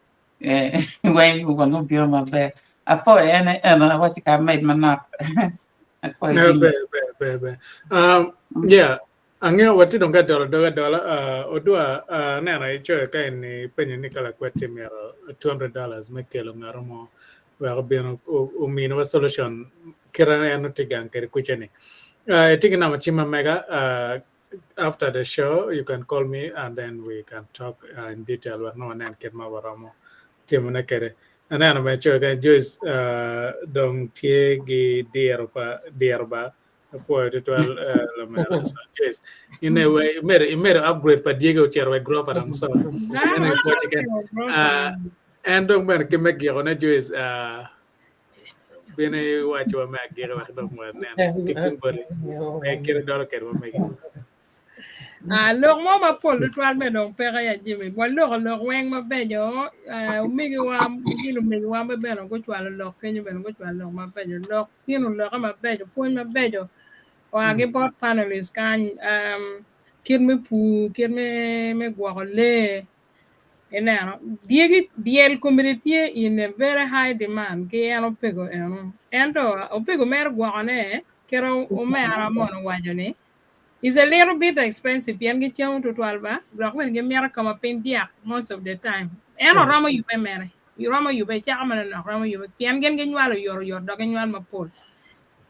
weng wang obino maber. Apwoyo en eno awaci ka amed manok. Apwoyo Jimmy. Ber, ber, ber, ber. Um, yeah, Angeyo watye dong ka dolo dog adola. Odwa, aneno icoyo ka eni ipenyo ni ka lakwed tye myero $200 me kelo ngato mo wek obin ominiwa solution kite en nongo tye gang kwede kuca ni. Itye ki namba cim ma mega after the show you can call me and then we can talk in detail wek nongo wanen kit ma waromo timone kwede. Aneno bene icoyo kany Joyce dong tye gi diro pa diro ba Apwoyo tutwal lamera Sanchez. In imedo imedo upgrade pa Diego ocito wa Grover dong so. En aye pwoc keken. En dong bene ki me giko ne Joyce bino iwaco wa me agiki wek dong wanen ki tung boti. Me kite dolo kwede wa megi. Ah, lok mo mapol tutwal me dong peke ya Jimmy. Waloko lok weng mabeco. Ah, omegiwa ki lumegiwa me bene gucwalo lok kenyo bene gucwalo lok mabeco. Lok tino loke mabeco, pwony mabeco oa ki bot panelists kany. Um, kit me pur, kit me, me gwoko lee. Ineno, dyegi, dyel komiti tye in a very high demand ki en opego eno. Ento opego mere gwokone kit omera mono owaco ni is a little bit expensive pien gicamo tutwal ba dok bene gimito ka ma piny dyak most of the time. En oromo yubbe mere, romo yubbe cako manonok romo yubbe pien gin ginywalo oyotoyot dok ginywal mapol.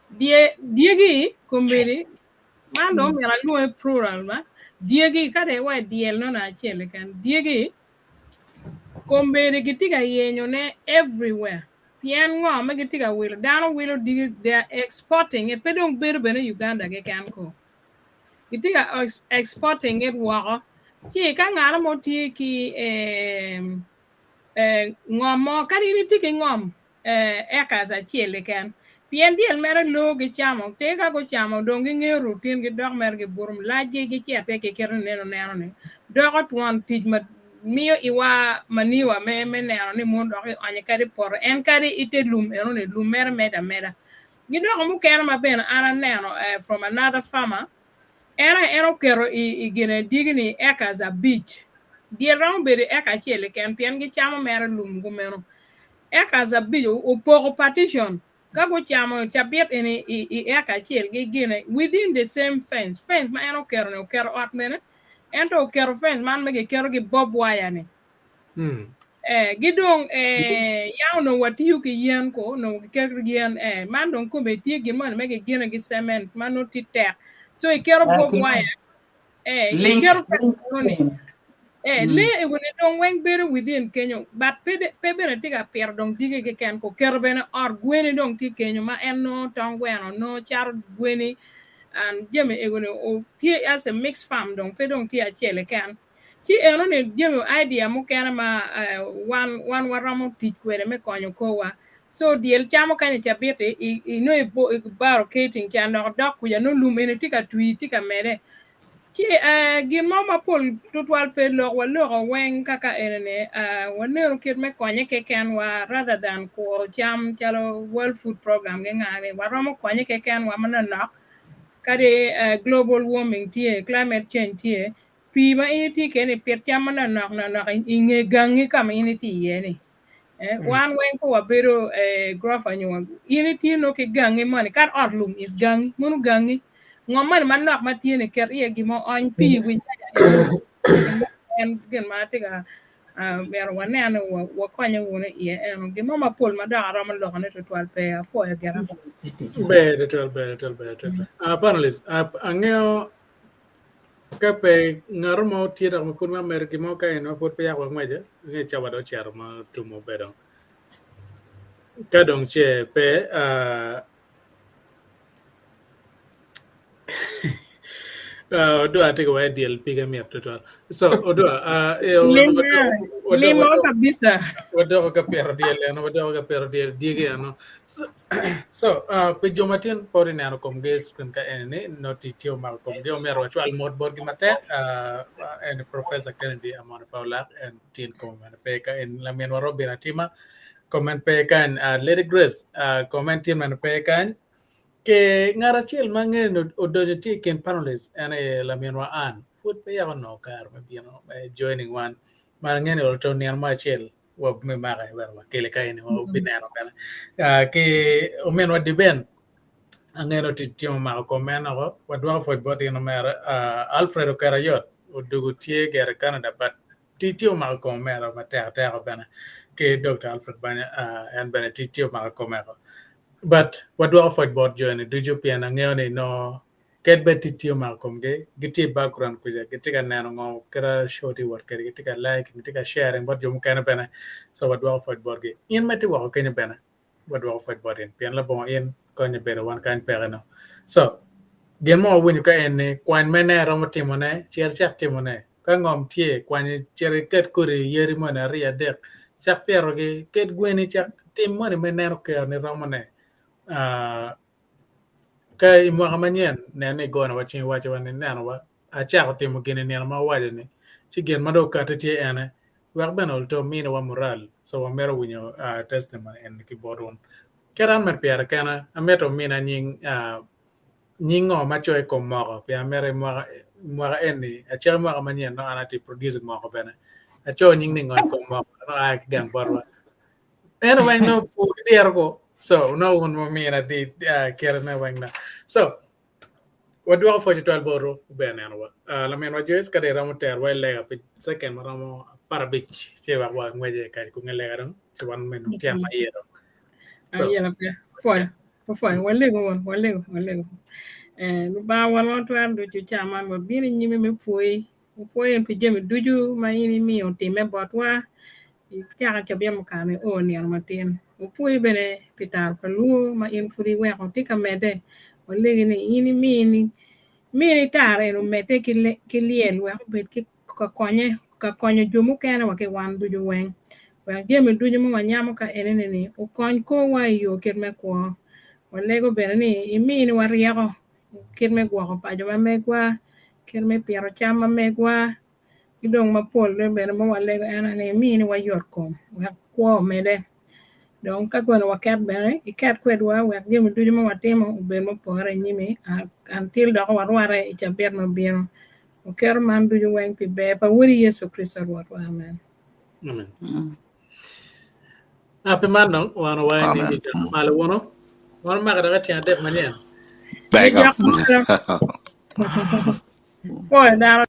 Dye, dyegi kombeddi man dong omyero alwonge plural ba dyegi ka dong iwaco dyel nono acel keken dyegi kombeddi gitye ka yenyone everywhere Pien ngo ma gitye ka wilo? Dano wilo diki, they are exporting it, pe dong bedo bene i Uganda keken ko. Gitye ka exporting it woko. Ci ka ngat mo tye ki eh, eh, ngom mo, kadi in itye ki ngom eh, acres acel keken, pien dyel mere loo gicamo, te ka gucamo dong gingeyo routine gi dok mere gibuto lacgi gicete ki kite neno neno ni doko twon tic ma miyo iwa maniwa me me neno ni mon dok ionyo kadi poto en kadi ite lum eno ni lum mere medo ameda. Gi doko mukene ma bene an aneno eh, from another farmer. En aye en oketo i i gine dyegi-ni acres abic. Dyel romo bedo i eka acel keken pien gicamo mere lum kumeno. Acres abic opoko partition ka gucamo cabit eni i i eka acel gi gine within the same fence. Fence ma en oketo ni oketo ot mene ento oketo fence man ma giketo ki bob wire ni. Eh, gi dong eh, yam onongo watiyo ki yen ko, onongo giketo yen eh, man dong kome tye gin moni ma gigine ki cement ma nongo tye tek. So iketo bob wire, eh, Link, iketo fence link enoni. chain. Eh, lee egoni dong weng bedo within kenyo, but pe, pe bene tye ka pito dong dyegi keken ko, keto bene ot gweni dong tye kenyo ma en nongo tong gweno, nongo cato gweni and jami egoni o, tye as a mixed farm dong pe dong tye acel keken. Ci enoni jami idea mukene ma wan wan waromo tic kwede me konyo korwa. So dyel camo kany i cabit-ti, i nongo i barricading ca dok dok kuca nongo lum eni tye ka twi tye ka mede. Ci gin mo mapol tutwal pe lok waloko weng kaka enini wanenu kit me konye kekenwa rather than kuro cam calo World Food Program ki nga ni waromo konye kekenwa manonok kadi global warming tye, climate change tye, pii ma in itye kwede ni pit cam manonok nonok i nge gangi ka ma in itye iye ni. Wan weng pe wabedo gurofa nyo in itye nongo ki gangi moni kadi ot lum is gangi mono gangi ngom moni manok ma tye ni ket iye gin mo ony pii i wi nyanya en gin ma atye ka myero wanen ni wakonye wunu iye eno gin mo mapol ma dok aromo lokone tutwal pe apwoyo gira. Ber tutwal ber tutwal ber tutwal. Panelist angeyo Ka pe ngat mo tye dok ma pud ma medo gin mo ka en ma pud peya wangweco, angeyo cawa dong ocito ma otum obedo. Ka dong ce pe, Odwa tye ka waco dyel pige mit tutwal. So Odwa, Limo kabisa. wadoko ka pito dyel eno, wadoko ka pito dyel dyegi eno. So, pi jo ma tin pod ineno komgi i screen ka eni ni nongo tic tye omako komgi omyero wacwal mot botgi matek eni Professor Kennedy Amone Paulak en tin kome bene pe ka en laminwa Robin Atima komen pe kany Lady Grace komen tin bene pe kany ke ngat acel ma angeyo ni odonyo tye i kin panelists en aye laminwa Ann pud pe yaka onongo kare me bino me joining wan ma angeyo ni oto nino mo acel wabimake wek wakele ka eni wabineno bene. Ki ominwa Diben angeyo ni tic tye omako kom en oko wadwoko pwoc bot in omera Alfred Okerayot odugu tye gire Canada but tic tye omako kom omera matek ateka bene ki Dr. Alfred Banya en bene tic tye omako kome oko but wadwoko pwoc bot jo eni ducu pien angeyo ni nongo Kadi bed tic tye omako komgi, gitye i background kuca, gitye ka neno ngo kit show tye ka wot kwede, gitye ka liking, gitye ka sharing bot jo mukene bene, so wadwoko pwoc botgi. In ma itye woko kenyo bene, wadwoko pwoc bot in pien labongo in konyo bedo wan kany peke no. So, gin mo wawinyo ka en ni kwany mene iromo timone, cit icak timone. Ka ngom tye, kwany cit iket kodi yadi moni aryo adek, cak pitogi, ket gweni, cak tim moni ma ineno keroni romone. Uh, Ka i mwaka manyen, nen ni igonowa cing iwacciwa ni, 'Nenowa, acako timo gin i nino ma awaco-ni, ci gin ma dong okatti tye ene. Wek bene olto miniwa mural, so wamito winyo testimony eni ki bot wun. Kit an me pire kena, amito wumina nying nying ngo ma coyo i kom moko, pien amito i mwaka mwaka eni, acaki mwaka manyen nongo an atye producing moko bene. Aco nying ni ngo i kom moko, nongo aa ki gang botwa. Ento weng nongo pur ki diro ko. So nongo wun wumina di kite me weng na. So wadwoko pwoc tutwal botwu wuber nenowa. Laminwa Joyce ka dong iromo terowa i lega pi second ma romo 15 ci wek wangwece kadi kunge lega dong ci wan me nong tyen ma iye dong. So, Ayela pe. Pwoyo. Pwoyo. Walego won, walego, walego. Eh, Lubanga won ma twero ducu ca man wabino i nyimi me pwoyi. Wapwoyo in pi jami ducu ma in imiyo otimme botwa i caka cabit mukato nio nino matin. Wapwoyi bene pi taro pa lwor ma in pud iweko tye ka medde. Walegi ni in imini mini tara eni omedde ki lyel wek obed ki ka konye ka konyo jo mukene wa ki wan ducu weng. Wek jami ducu ma wanyamo ka enini-ni okony korwa i yo kit me kwo. Walego bene ni iminiwa ryeko kit me gwoko paco ma megwa, kit me pito cam ma megwa, ki dong mapol bene ma walego en aye ni iminiwa yot kom wek kwo omedde. Dong ka kwene waket bene, iket kwedwa wek jami ducu ma watimo obed mupore i nyimi until dok warwate i cabit ma bino. Waketo man ducu weng pi ber pa Wodi Yecu Kricito Rwotwa. Amen. Amen. Ah, pi man dong wan owayo ni Amen. mm. malo wono. Wan omako dok ceng adek manyen. There you go. Gijok malo. Pwoyo dano.